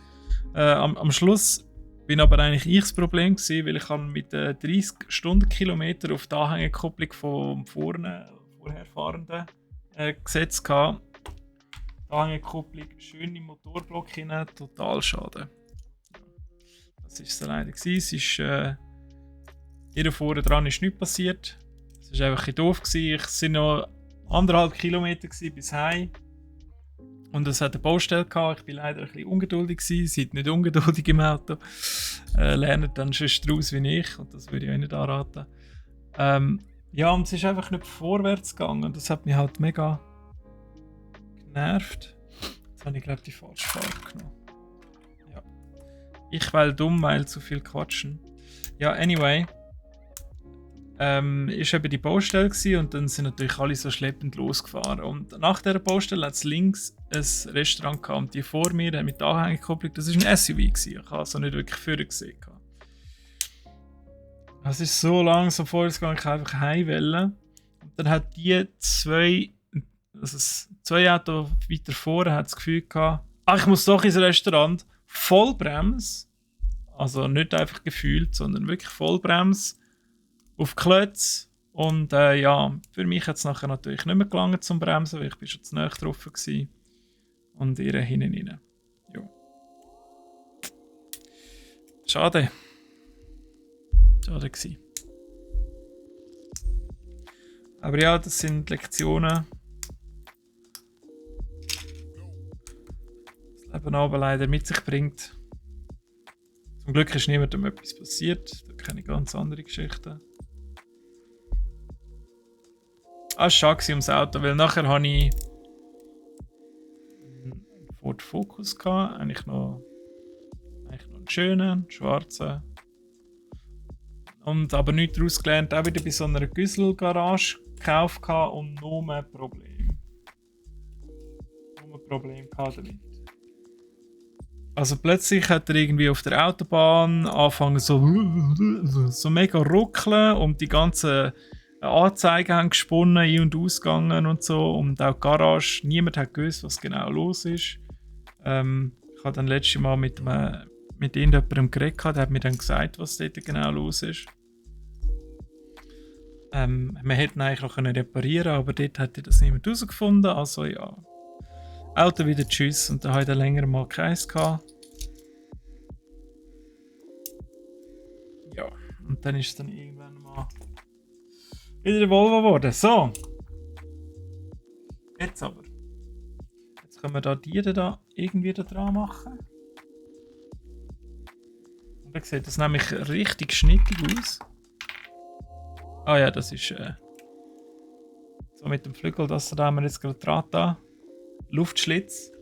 am Schluss bin aber eigentlich ich das Problem gewesen, weil ich mit 30 Stundenkilometer auf die Anhängerkupplung vom Vorherfahrenden gesetzt hatte. Die Anhängerkupplung schön im Motorblock hinein, total schade. Das war es leider gewesen. Es ist hier vorne dran ist nichts passiert. Es war einfach ein bisschen doof gewesen. Es waren noch 1,5 Kilometer bis heim. Und es hat eine Baustelle gehabt. Ich war leider ein bisschen ungeduldig gewesen. Seid nicht ungeduldig im Auto. Lernt dann schon draus wie ich. Und das würde ich euch nicht anraten. Ja, und es ist einfach nicht vorwärts gegangen. Und das hat mich halt mega genervt. Jetzt habe ich, glaube ich, die falsche Fahrt genommen. Ja. Ich weil dumm, weil zu viel quatschen. Ja, anyway. Ist eben die Baustelle gewesen, und dann sind natürlich alle so schleppend losgefahren. Und nach dieser Baustelle hat es links ein Restaurant gehabt, und die vor mir mit der Anhängerkupplung, das war ein SUV gewesen. Ich habe also nicht wirklich vorher gesehen. Es ist so langsam vorwärts gegangen, ich einfach heim wollte. Und dann hat die zwei Autos weiter vorne hat das Gefühl gehabt, ich muss doch ins Restaurant, Vollbremse. Also nicht einfach gefühlt, sondern wirklich Vollbremse. Auf Klötz. Und ja, für mich hat es nachher natürlich nicht mehr gelangt zum Bremsen, weil ich schon zu nahe drauf war. Und ihr hinten rein. Ja. Schade. Schade gewesen. Aber ja, das sind Lektionen. Das Leben aber leider mit sich bringt. Zum Glück ist niemandem etwas passiert. kenne ich ganz andere Geschichten. Ah, es war schade ums Auto, weil nachher hatte ich einen Ford Focus gehabt, eigentlich noch einen schönen, schwarzen. Und aber nichts daraus gelernt, auch wieder bei so einer Güssel-Garage gekauft gehabt und nur ein Problem. Nur ein Problem gehabt damit. Also plötzlich hat er irgendwie auf der Autobahn angefangen so mega ruckeln und die ganzen Anzeigen haben gesponnen, ein- und ausgegangen und so. Und auch die Garage, niemand hat gewusst, was genau los ist. Ich habe dann letztes Mal mit irgendjemandem geredet, der hat mir dann gesagt, was dort genau los ist. Man hätte ihn eigentlich noch reparieren können, aber dort hat das niemand herausgefunden. Also ja, Auto wieder tschüss. Und dann hatte ich länger mal keins gehabt. Ja, und dann ist es dann irgendwann mal wieder der Volvo geworden. So. Jetzt aber. Jetzt können wir da irgendwie da dran machen. Und dann sieht das nämlich richtig schnittig aus. Ah ja, das ist so mit dem Flügel, da haben wir jetzt gerade dran da. Luftschlitz.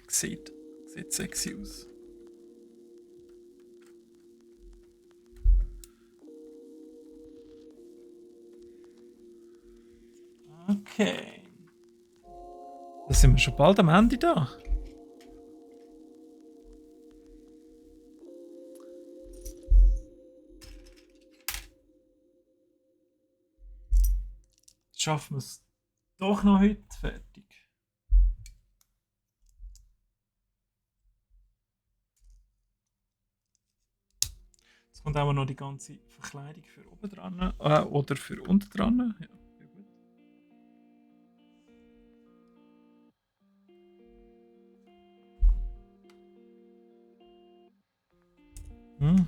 Sieht sexy aus. Okay. Da sind wir schon bald am Ende da. Jetzt schaffen wir es doch noch heute fertig. Jetzt kommt auch noch die ganze Verkleidung für oben dran oder für unten dran. Ja, sehr gut. Hm.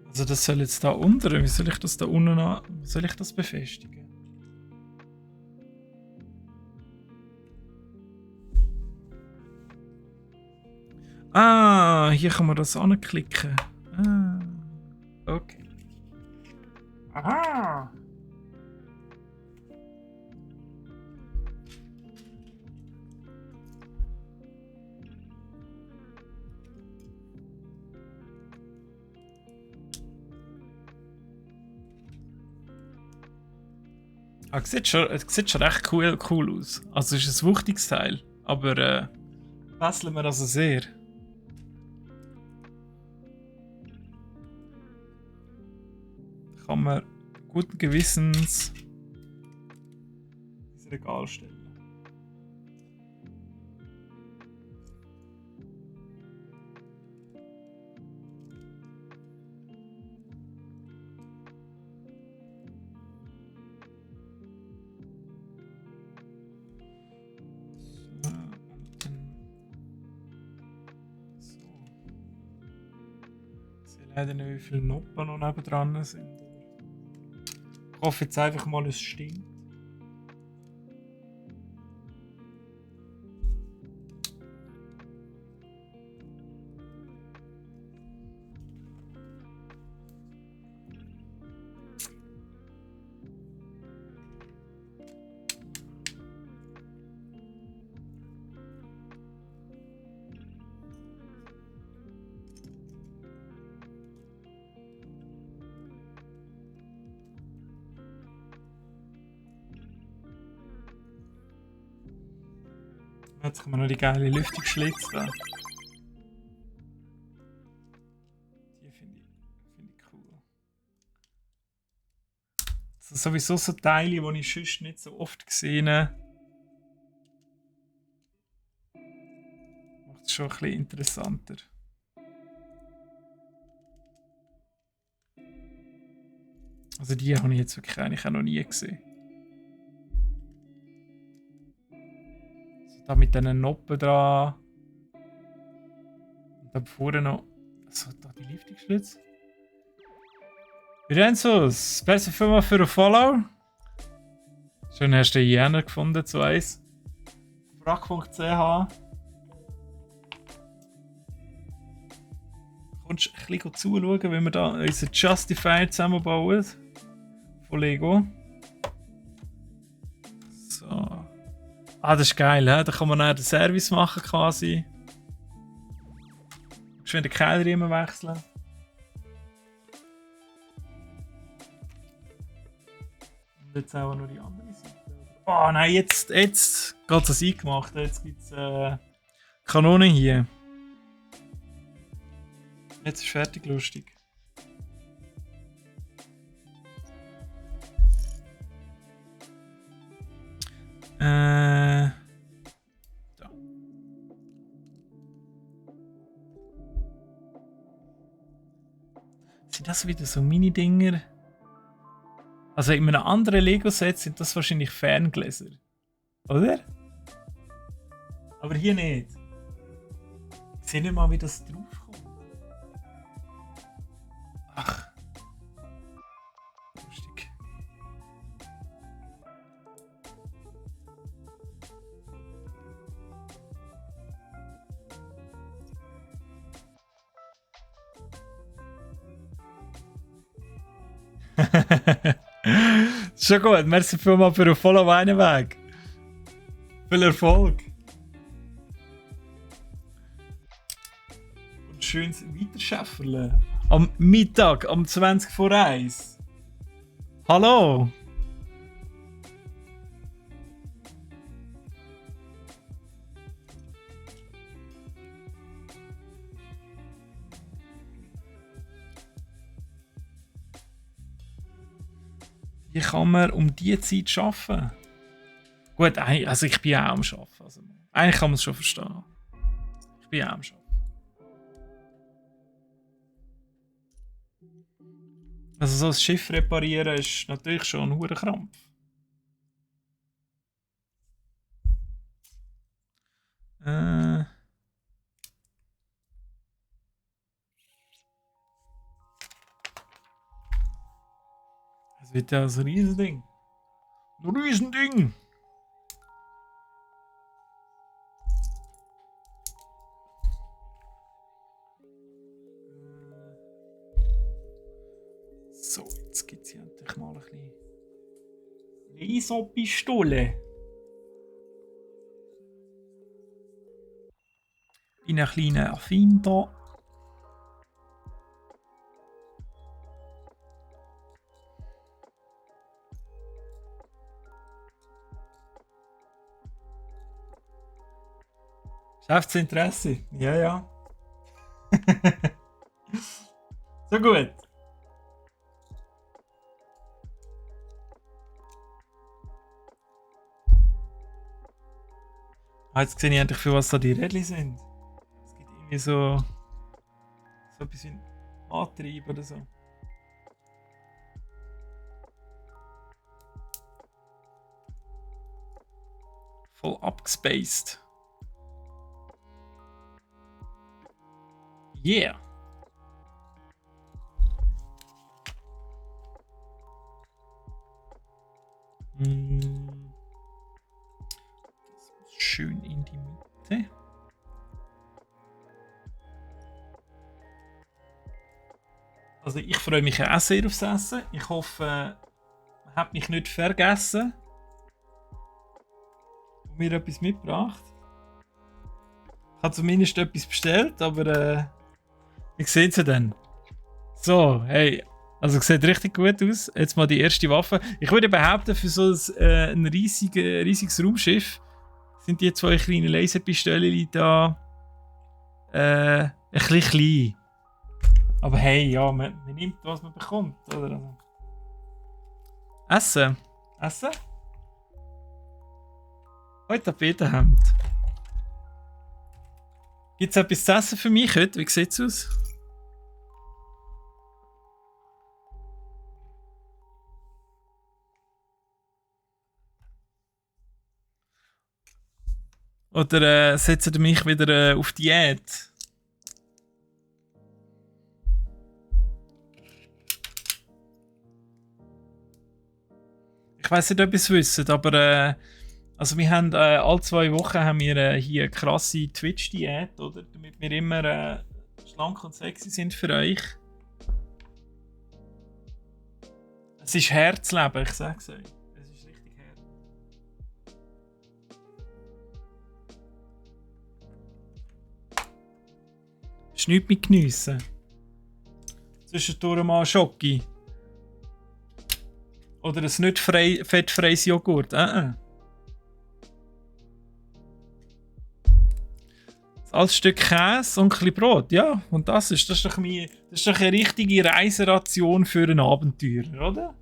Also das soll jetzt da unten, wie soll ich das da unten soll ich das befestigen? Ah, hier kann man das anklicken. Ah, okay. Aha! Es sieht schon recht cool aus. Also es ist ein wuchtiges Teil, aber wechseln wir also sehr. Kann man guten Gewissens ins Regal stellen. Leider nicht, wie viele Noppen noch nebendran sind. Ich hoffe jetzt einfach mal, es stimmt. Jetzt haben wir noch die geile Lüftungsschlitze da. Die finde ich cool. Das sind sowieso so Teile, die ich sonst nicht so oft gesehen habe. Macht es schon ein bisschen interessanter. Also die habe ich jetzt wirklich eigentlich auch noch nie gesehen. Also da mit diesen Noppen dran. Und da vorne noch Also, da die Lifting-Schlitz. Virenzos, besser vielmal für einen Follow. Schön hast du Jänner gefunden, zu eins. Frack.ch. Kommst du ein bisschen zuschauen, wie wir da unseren Justifier zusammenbauen? Von Lego. So. Ah, das ist geil, he? Da kann man dann den Service machen quasi. Schön den Keilriemen wechseln. Und jetzt auch noch die andere Seite. Oh nein, jetzt geht es eingemacht. Jetzt gibt es Kanone hier. Jetzt ist fertig lustig. Da. Sind das wieder so Mini-Dinger? Also in einem anderen Lego-Set sind das wahrscheinlich Ferngläser. Oder? Aber hier nicht. Ich sehe nicht mal, wie das draufkommt. Ach. Lustig. Schon gut, merci vielmals für den Follow einen Weg. Viel Erfolg. Und schönes Weiterschäfferle. Am Mittag, um 20 vor 1. Hallo. Wie kann man um diese Zeit arbeiten? Gut, also ich bin auch am Arbeiten. Also, eigentlich kann man es schon verstehen. Ich bin auch am Arbeiten. Also so ein Schiff reparieren ist natürlich schon ein hoher Krampf. Das wird ja ein Riesending. Ein Riesending! So, jetzt gibt es hier endlich mal ein bisschen Laserpistole. In einer kleinen Erfinder. Geschäftsinteresse. Ja, ja. So gut. Jetzt sehe ich endlich, für was da die Rädchen sind. Es gibt irgendwie so etwas wie ein Antrieb oder so. Voll abgespaced. Yeah! Schön in die Mitte. Also ich freue mich auch sehr aufs Essen. Ich hoffe, man hat mich nicht vergessen und mir etwas mitgebracht. Ich habe zumindest etwas bestellt, aber ich sehe es ja dann. So, hey, also sieht richtig gut aus. Jetzt mal die erste Waffe. Ich würde behaupten, für so ein riesiges Raumschiff sind die zwei kleinen Laserpistolen da ein bisschen klein. Aber hey, ja, man nimmt, was man bekommt, oder? Essen? Essen? Heute Tapetenhemd. Gibt es etwas zu essen für mich heute? Wie sieht es aus? Oder setzt ihr mich wieder auf Diät? Ich weiß nicht, ob ihr es wisst, aber also wir haben alle 2 Wochen haben wir hier eine krasse Twitch-Diät, oder? Damit wir immer schlank und sexy sind für euch. Es ist Herzleben, ich sag's euch. Es ist richtig hart. Es ist nichts mit geniessen. Zwischendurch mal Schoki. Oder ein nicht fettfreies Joghurt. Als Stück Käse und ein bisschen Brot, ja. Und das ist doch eine richtige Reiseration für einen Abenteurer, oder?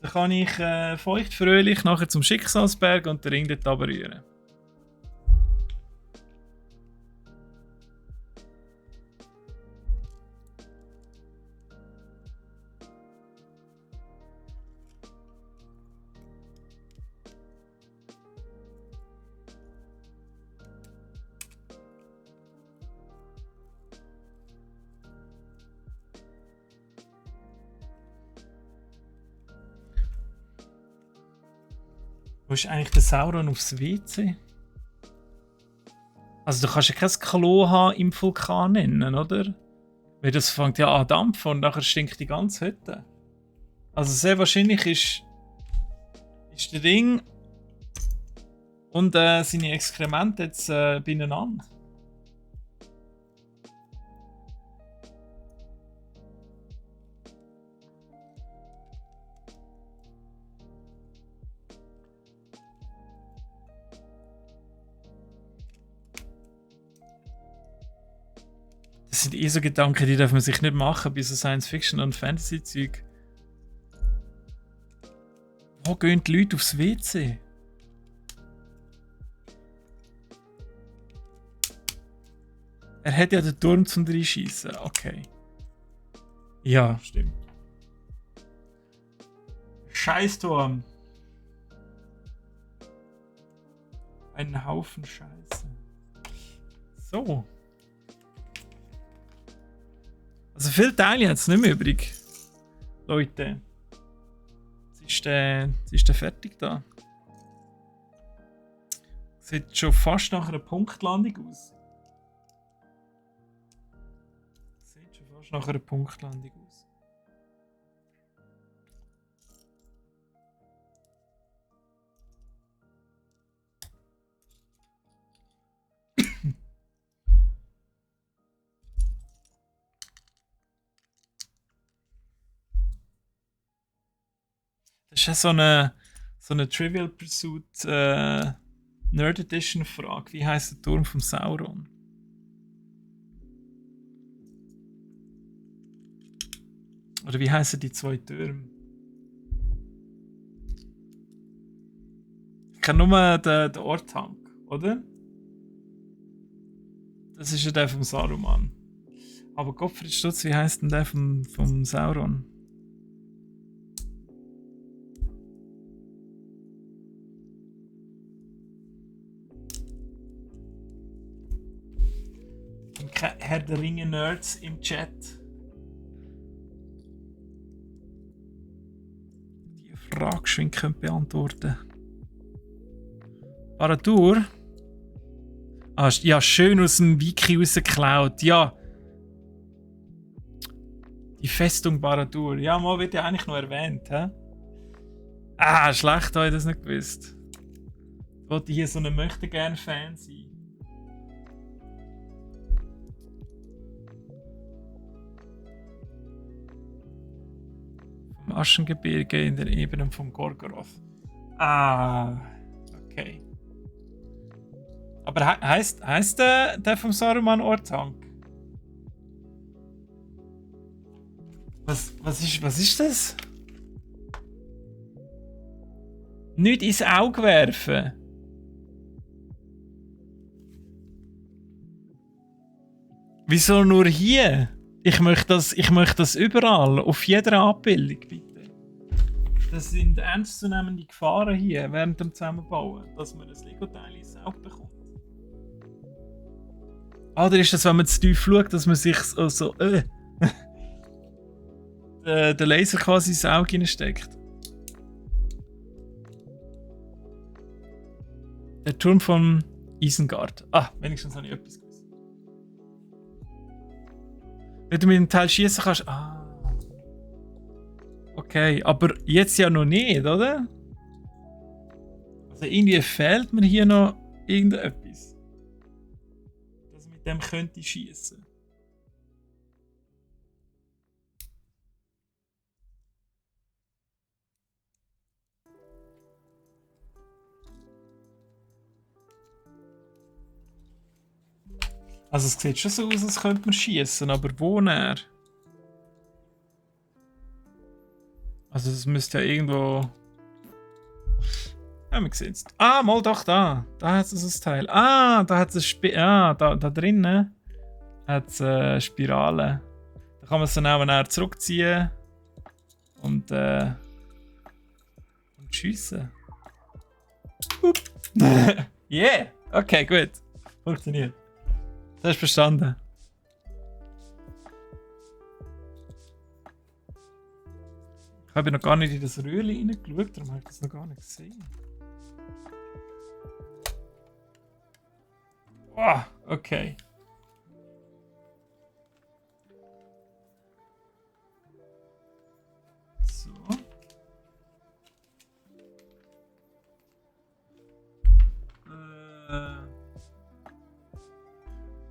Da kann ich feuchtfröhlich nachher zum Schicksalsberg und den Ring dort runterrühren. Wo ist eigentlich der Sauron aufs WC? Also du kannst ja kein Klo haben im Vulkan nennen, oder? Weil das fängt ja an dampfen und nachher stinkt die ganze Hütte. Also sehr wahrscheinlich ist der Ring und seine Exkremente jetzt beieinander. Das sind so Gedanken, die darf man sich nicht machen bei so Science-Fiction- und Fantasy-Zeug. Wo gehen die Leute aufs WC? Er hat ja den Turm zum Reinschießen. Okay. Ja, stimmt. Scheißturm. Ein Haufen Scheiße. So. Also viele Teile hat es nicht mehr übrig. Leute. Jetzt ist der fertig da. Sieht schon fast nach einer Punktlandung aus. Sieht schon fast nach einer Punktlandung aus. Das ist ja so eine Trivial Pursuit Nerd Edition Frage. Wie heißt der Turm vom Sauron? Oder wie heißen die 2 Türme? Ich kenne nur den Orthanc, oder? Das ist ja der vom Saruman. Aber Gottfried Stutz, wie heißt denn der vom Sauron? Herr der Ringe Nerds im Chat. Die Frage geschwind beantworten. Baradur? Ah, ja, schön aus dem Wiki rausgeklaut. Ja. Die Festung Baradur. Ja, mal wird ja eigentlich noch erwähnt. He? Ah, schlecht, habe ich das nicht gewusst. Ich wollte hier so ein Möchtegern-Fan sein. Vom Aschengebirge in der Ebene von Gorgoroth. Ah, okay. Aber heißt der vom Saruman Orthanc? Was ist das? Nicht ins Auge werfen. Wieso nur hier? Ich möchte das überall, auf jeder Abbildung, bitte. Das sind ernstzunehmende Gefahren hier während dem Zusammenbauen, dass man das Lego-Teil ins Auge bekommt. Oder ist das, wenn man zu tief schaut, dass man sich so den Laser quasi ins Auge hineinsteckt? Der Turm von Isengard. Ah, wenigstens habe ich etwas gewusst. Wenn du mit dem Teil schießen kannst. Ah. Okay, aber jetzt ja noch nicht, oder? Also irgendwie fehlt mir hier noch irgendetwas. Dass ich mit dem könnte schießen. Also es sieht schon so aus, als könnte man schießen, aber wo näher? Also es müsste ja irgendwo... Ja, wir sehen es. Ah, mal doch da. Da hat es ein Teil. Ah, da hat es da drinnen hat es eine Spirale. Da kann man es dann auch näher zurückziehen und schiessen. Yeah! Okay, gut. Funktioniert. Das hast du verstanden. Ich habe noch gar nicht in das Röhrchen reingeschaut, darum habe ich das noch gar nicht gesehen. Oh, okay. So.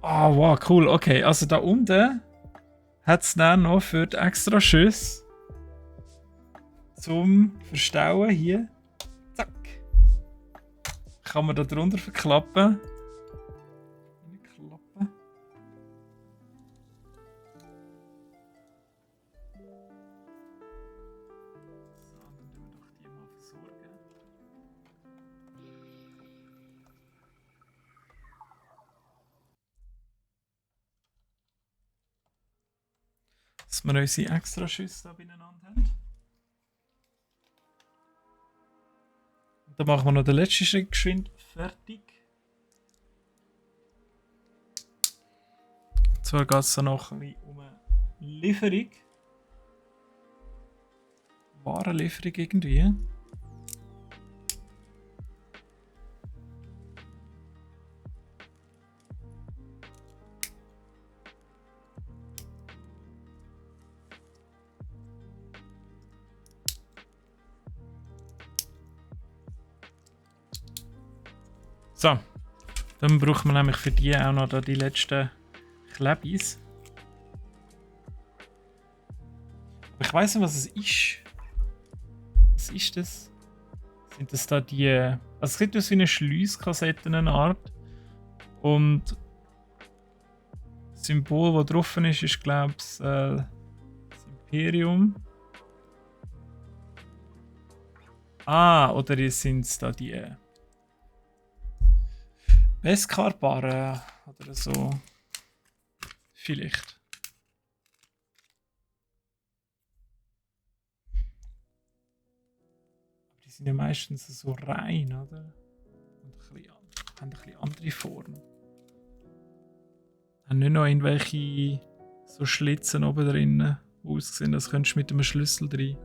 Oh, wow, cool. Okay, also da unten hat es dann noch für die extra Schüsse zum Verstauen hier. Zack. Kann man da drunter verklappen. Klappen. So, dann tun wir doch die mal versorgen. Dass wir unsere extra Schüsse da beieinander haben. Und dann machen wir noch den letzten Schritt geschwind fertig. Und zwar geht es dann noch ein bisschen um eine Lieferung. Warenlieferung irgendwie. So, dann braucht man nämlich für die auch noch da die letzten Klebis. Aber ich weiss nicht, was es ist. Was ist das? Sind das da die... Also es sieht aus wie eine Schlieusskassette in einer Art. Und das Symbol, das drauf ist glaube ich das Imperium. Ah, oder sind es da die... Beskar-Barren oder so. Vielleicht. Aber die sind ja meistens so rein, oder? Und haben ein bisschen andere Form. Haben nicht noch irgendwelche so Schlitzen oben drinnen, die aussehen, als könntest du mit einem Schlüssel drin.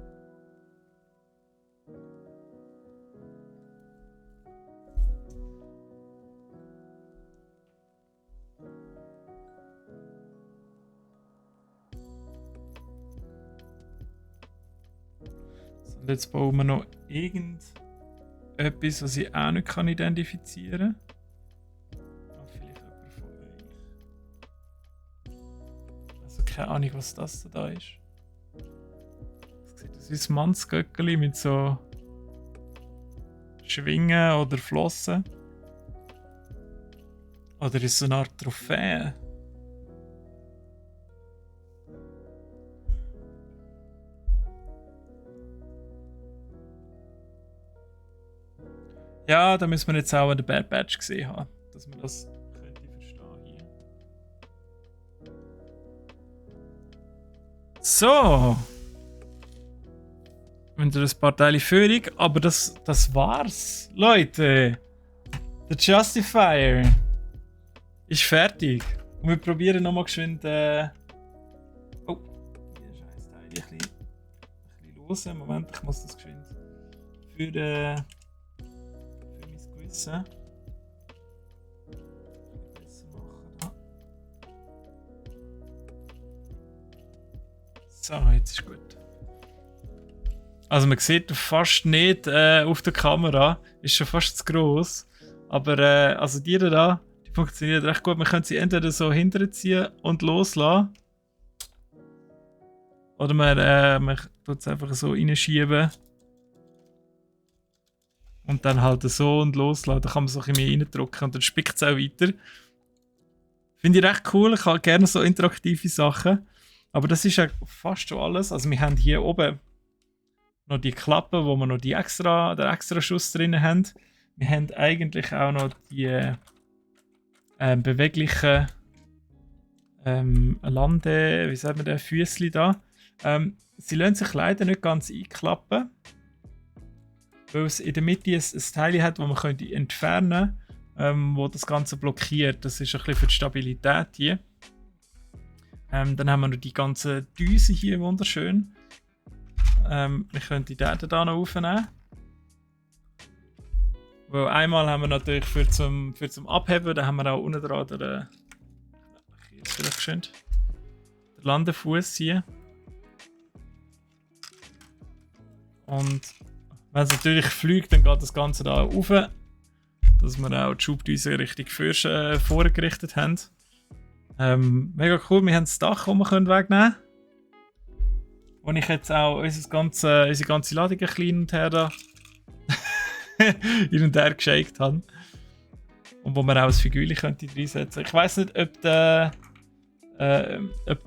Und jetzt bauen wir noch irgendetwas, was ich auch nicht identifizieren kann. Ah, vielleicht jemand von euch. Also keine Ahnung, was das da ist. Das sieht aus wie ein Mannsgöckeli mit so Schwingen oder Flossen. Oder ist es so eine Art Trophäe? Ja, da müssen wir jetzt auch den Bad Batch gesehen haben, dass man das könnte verstehen hier. So. Und ein paar Teile Führung, aber das war's. Leute, der Justifier ist fertig. Und wir probieren nochmal geschwind. Oh, hier ist ein Teil ein bisschen los. Moment, ich muss das geschwind für mein Gewissen. So, jetzt ist gut. Also man sieht fast nicht auf der Kamera, ist schon fast zu gross. Aber also die da, die funktionieren recht gut. Man kann sie entweder so hinterziehen und loslassen. Oder man tut es einfach so reinschieben. Und dann halt so und loslassen. Da kann man so ein bisschen mehr reindrücken und dann spickt es auch weiter. Finde ich recht cool. Ich habe gerne so interaktive Sachen. Aber das ist ja fast schon alles. Also wir haben hier oben noch die Klappe, wo wir noch den extra Schuss drin haben. Wir haben eigentlich auch noch die beweglichen wie sagt man den, Füßli da. Sie lassen sich leider nicht ganz einklappen, weil es in der Mitte ein Teil hat, das man könnte entfernen könnte, wo das Ganze blockiert. Das ist ein bisschen für die Stabilität hier. Dann haben wir noch die ganzen Düsen hier, wunderschön. Wir können die Daten hier noch aufnehmen. Weil einmal haben wir natürlich für zum Abheben, da haben wir auch unten dran den Landefuß hier. Und wenn es natürlich fliegt, dann geht das Ganze da rauf, dass wir auch die Schubdüse richtig vorgerichtet haben. Mega cool, wir haben das Dach, das wir wegnehmen können. Wo ich jetzt auch unsere ganze Ladung hin und her da hin und her geschickt habe. Und wo man auch ein Figürchen könnte reinsetzen. Ich weiss nicht, ob der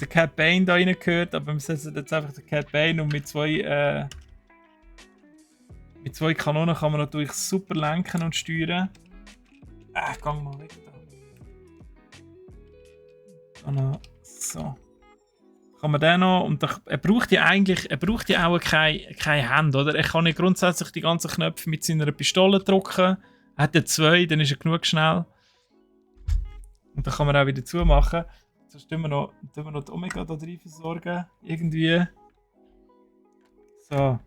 Cat Bane da rein gehört, aber wir setzen jetzt einfach den Cat Bane und mit zwei Kanonen kann man natürlich super lenken und steuern. Geh mal weg da. So. Kann man den noch, und er braucht ja auch keine Hände, oder? Er kann ja grundsätzlich die ganzen Knöpfe mit seiner Pistole drücken. Er hat ja 2, dann ist er genug schnell. Und dann kann man auch wieder zumachen. Sonst tun wir noch die Omega da drin versorgen. Irgendwie. So.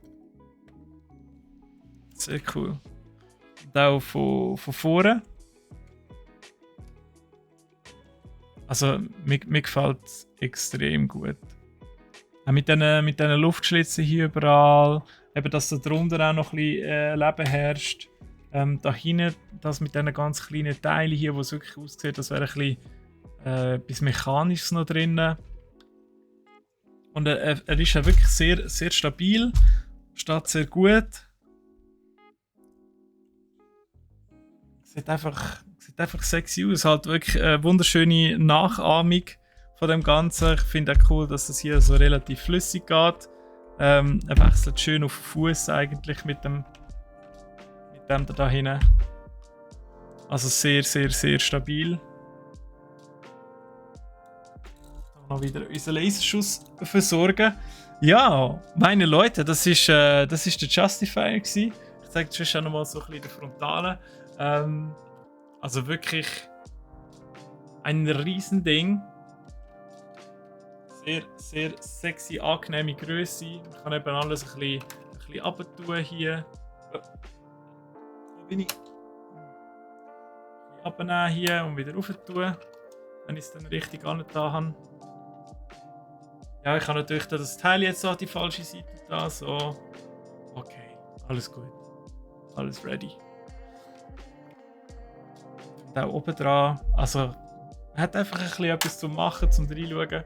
Sehr cool. Und auch von vorne. Also, mir gefällt es extrem gut. Auch mit diesen Luftschlitzen hier überall. Eben, dass da drunter auch noch ein bisschen Leben herrscht. Da hinten, das mit diesen ganz kleinen Teilen hier, wo es wirklich aussieht, als wäre ein bisschen etwas Mechanisches noch drin. Und er ist ja wirklich sehr, sehr stabil. Steht sehr gut. Sieht einfach sexy aus. Halt wirklich eine wunderschöne Nachahmung von dem Ganzen. Ich finde auch cool, dass es hier so relativ flüssig geht. Er wechselt schön auf den Fuß eigentlich mit dem da hinten. Also sehr, sehr, sehr stabil. Noch wieder unseren Laserschuss versorgen. Ja, meine Leute, das ist der Justifier gewesen. Ich zeige dir schon noch mal so ein bisschen den Frontalen. Also wirklich ein Riesending. Sehr, sehr sexy, angenehme Größe. Man kann eben alles ein bisschen runter hier. Wo bin ich? Ein bisschen runternehmen hier und wieder rauf tun, wenn ich es dann richtig angetan habe. Ja, ich habe natürlich das Teil jetzt an die falsche Seite da, so. Okay, alles gut. Alles ready. Und auch oben dran, also, hat einfach ein bisschen etwas zu machen, zum reinschauen.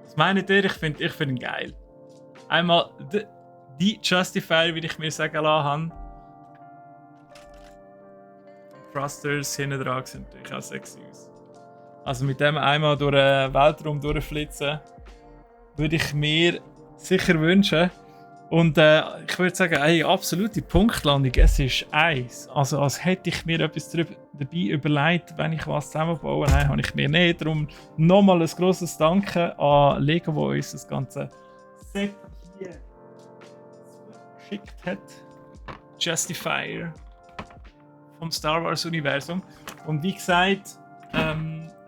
Was meint ihr? Ich finde ihn geil. Einmal die Justifier, wie ich mir sagen lassen habe. Thrusters hinten dran sehen natürlich auch sexy aus. Also mit dem einmal durch den Weltraum durchflitzen, würde ich mir sicher wünschen. Und ich würde sagen, eine absolute Punktlandung. Es ist eins. Also als hätte ich mir etwas dabei überlegt, wenn ich was zusammenbaue. Nein, habe ich mir nicht. Darum nochmal ein grosses Danke an Lego, der uns das ganze Set hier geschickt hat. Justifier vom Star Wars Universum. Und wie gesagt,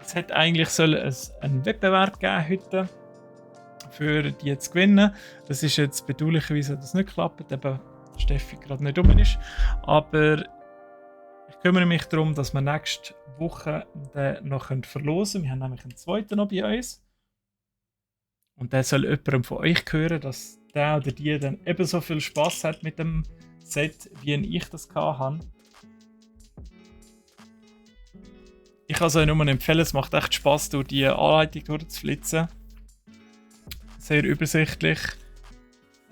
es hat eigentlich einen Wettbewerb geben heute, für die zu gewinnen. Das ist jetzt bedauerlicherweise das nicht geklappt, eben Steffi gerade nicht rum ist. Aber ich kümmere mich darum, dass wir nächste Woche den noch verlosen können. Wir haben nämlich einen zweiten noch bei uns. Und der soll jemandem von euch hören, dass der oder die dann ebenso viel Spaß hat mit dem Set, wie ich das hatte. Ich kann es euch nur empfehlen, es macht echt Spaß, durch die Anleitung durchzuflitzen. Sehr übersichtlich.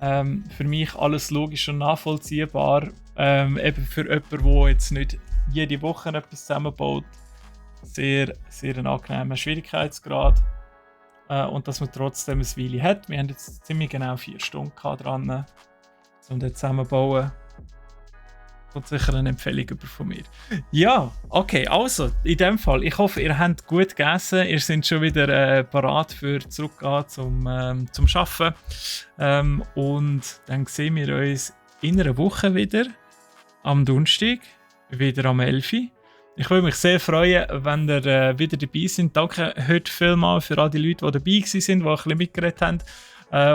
Für mich alles logisch und nachvollziehbar. Eben für jemanden, der jetzt nicht jede Woche etwas zusammenbaut. Sehr, sehr ein angenehmer Schwierigkeitsgrad. Und dass man trotzdem ein Weile hat. Wir haben jetzt ziemlich genau 4 Stunden dran, um das zusammenzubauen. Kommt sicher eine Empfehlung über von mir. Ja, okay, also, in dem Fall, ich hoffe, ihr habt gut gegessen. Ihr seid schon wieder parat für zurückgehen zum Arbeiten. Und dann sehen wir uns in einer Woche wieder. Am Donnerstag, wieder am 11 Uhr. Ich würde mich sehr freuen, wenn ihr wieder dabei seid. Danke heute vielmals für all die Leute, die dabei waren, die ein bisschen mitgeredet haben.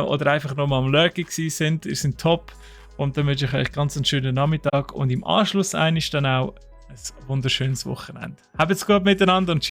Oder einfach nochmal am Lurken waren. Ihr seid top. Und dann wünsche ich euch ganz einen schönen Nachmittag und im Anschluss dann auch ein wunderschönes Wochenende. Habt's gut miteinander und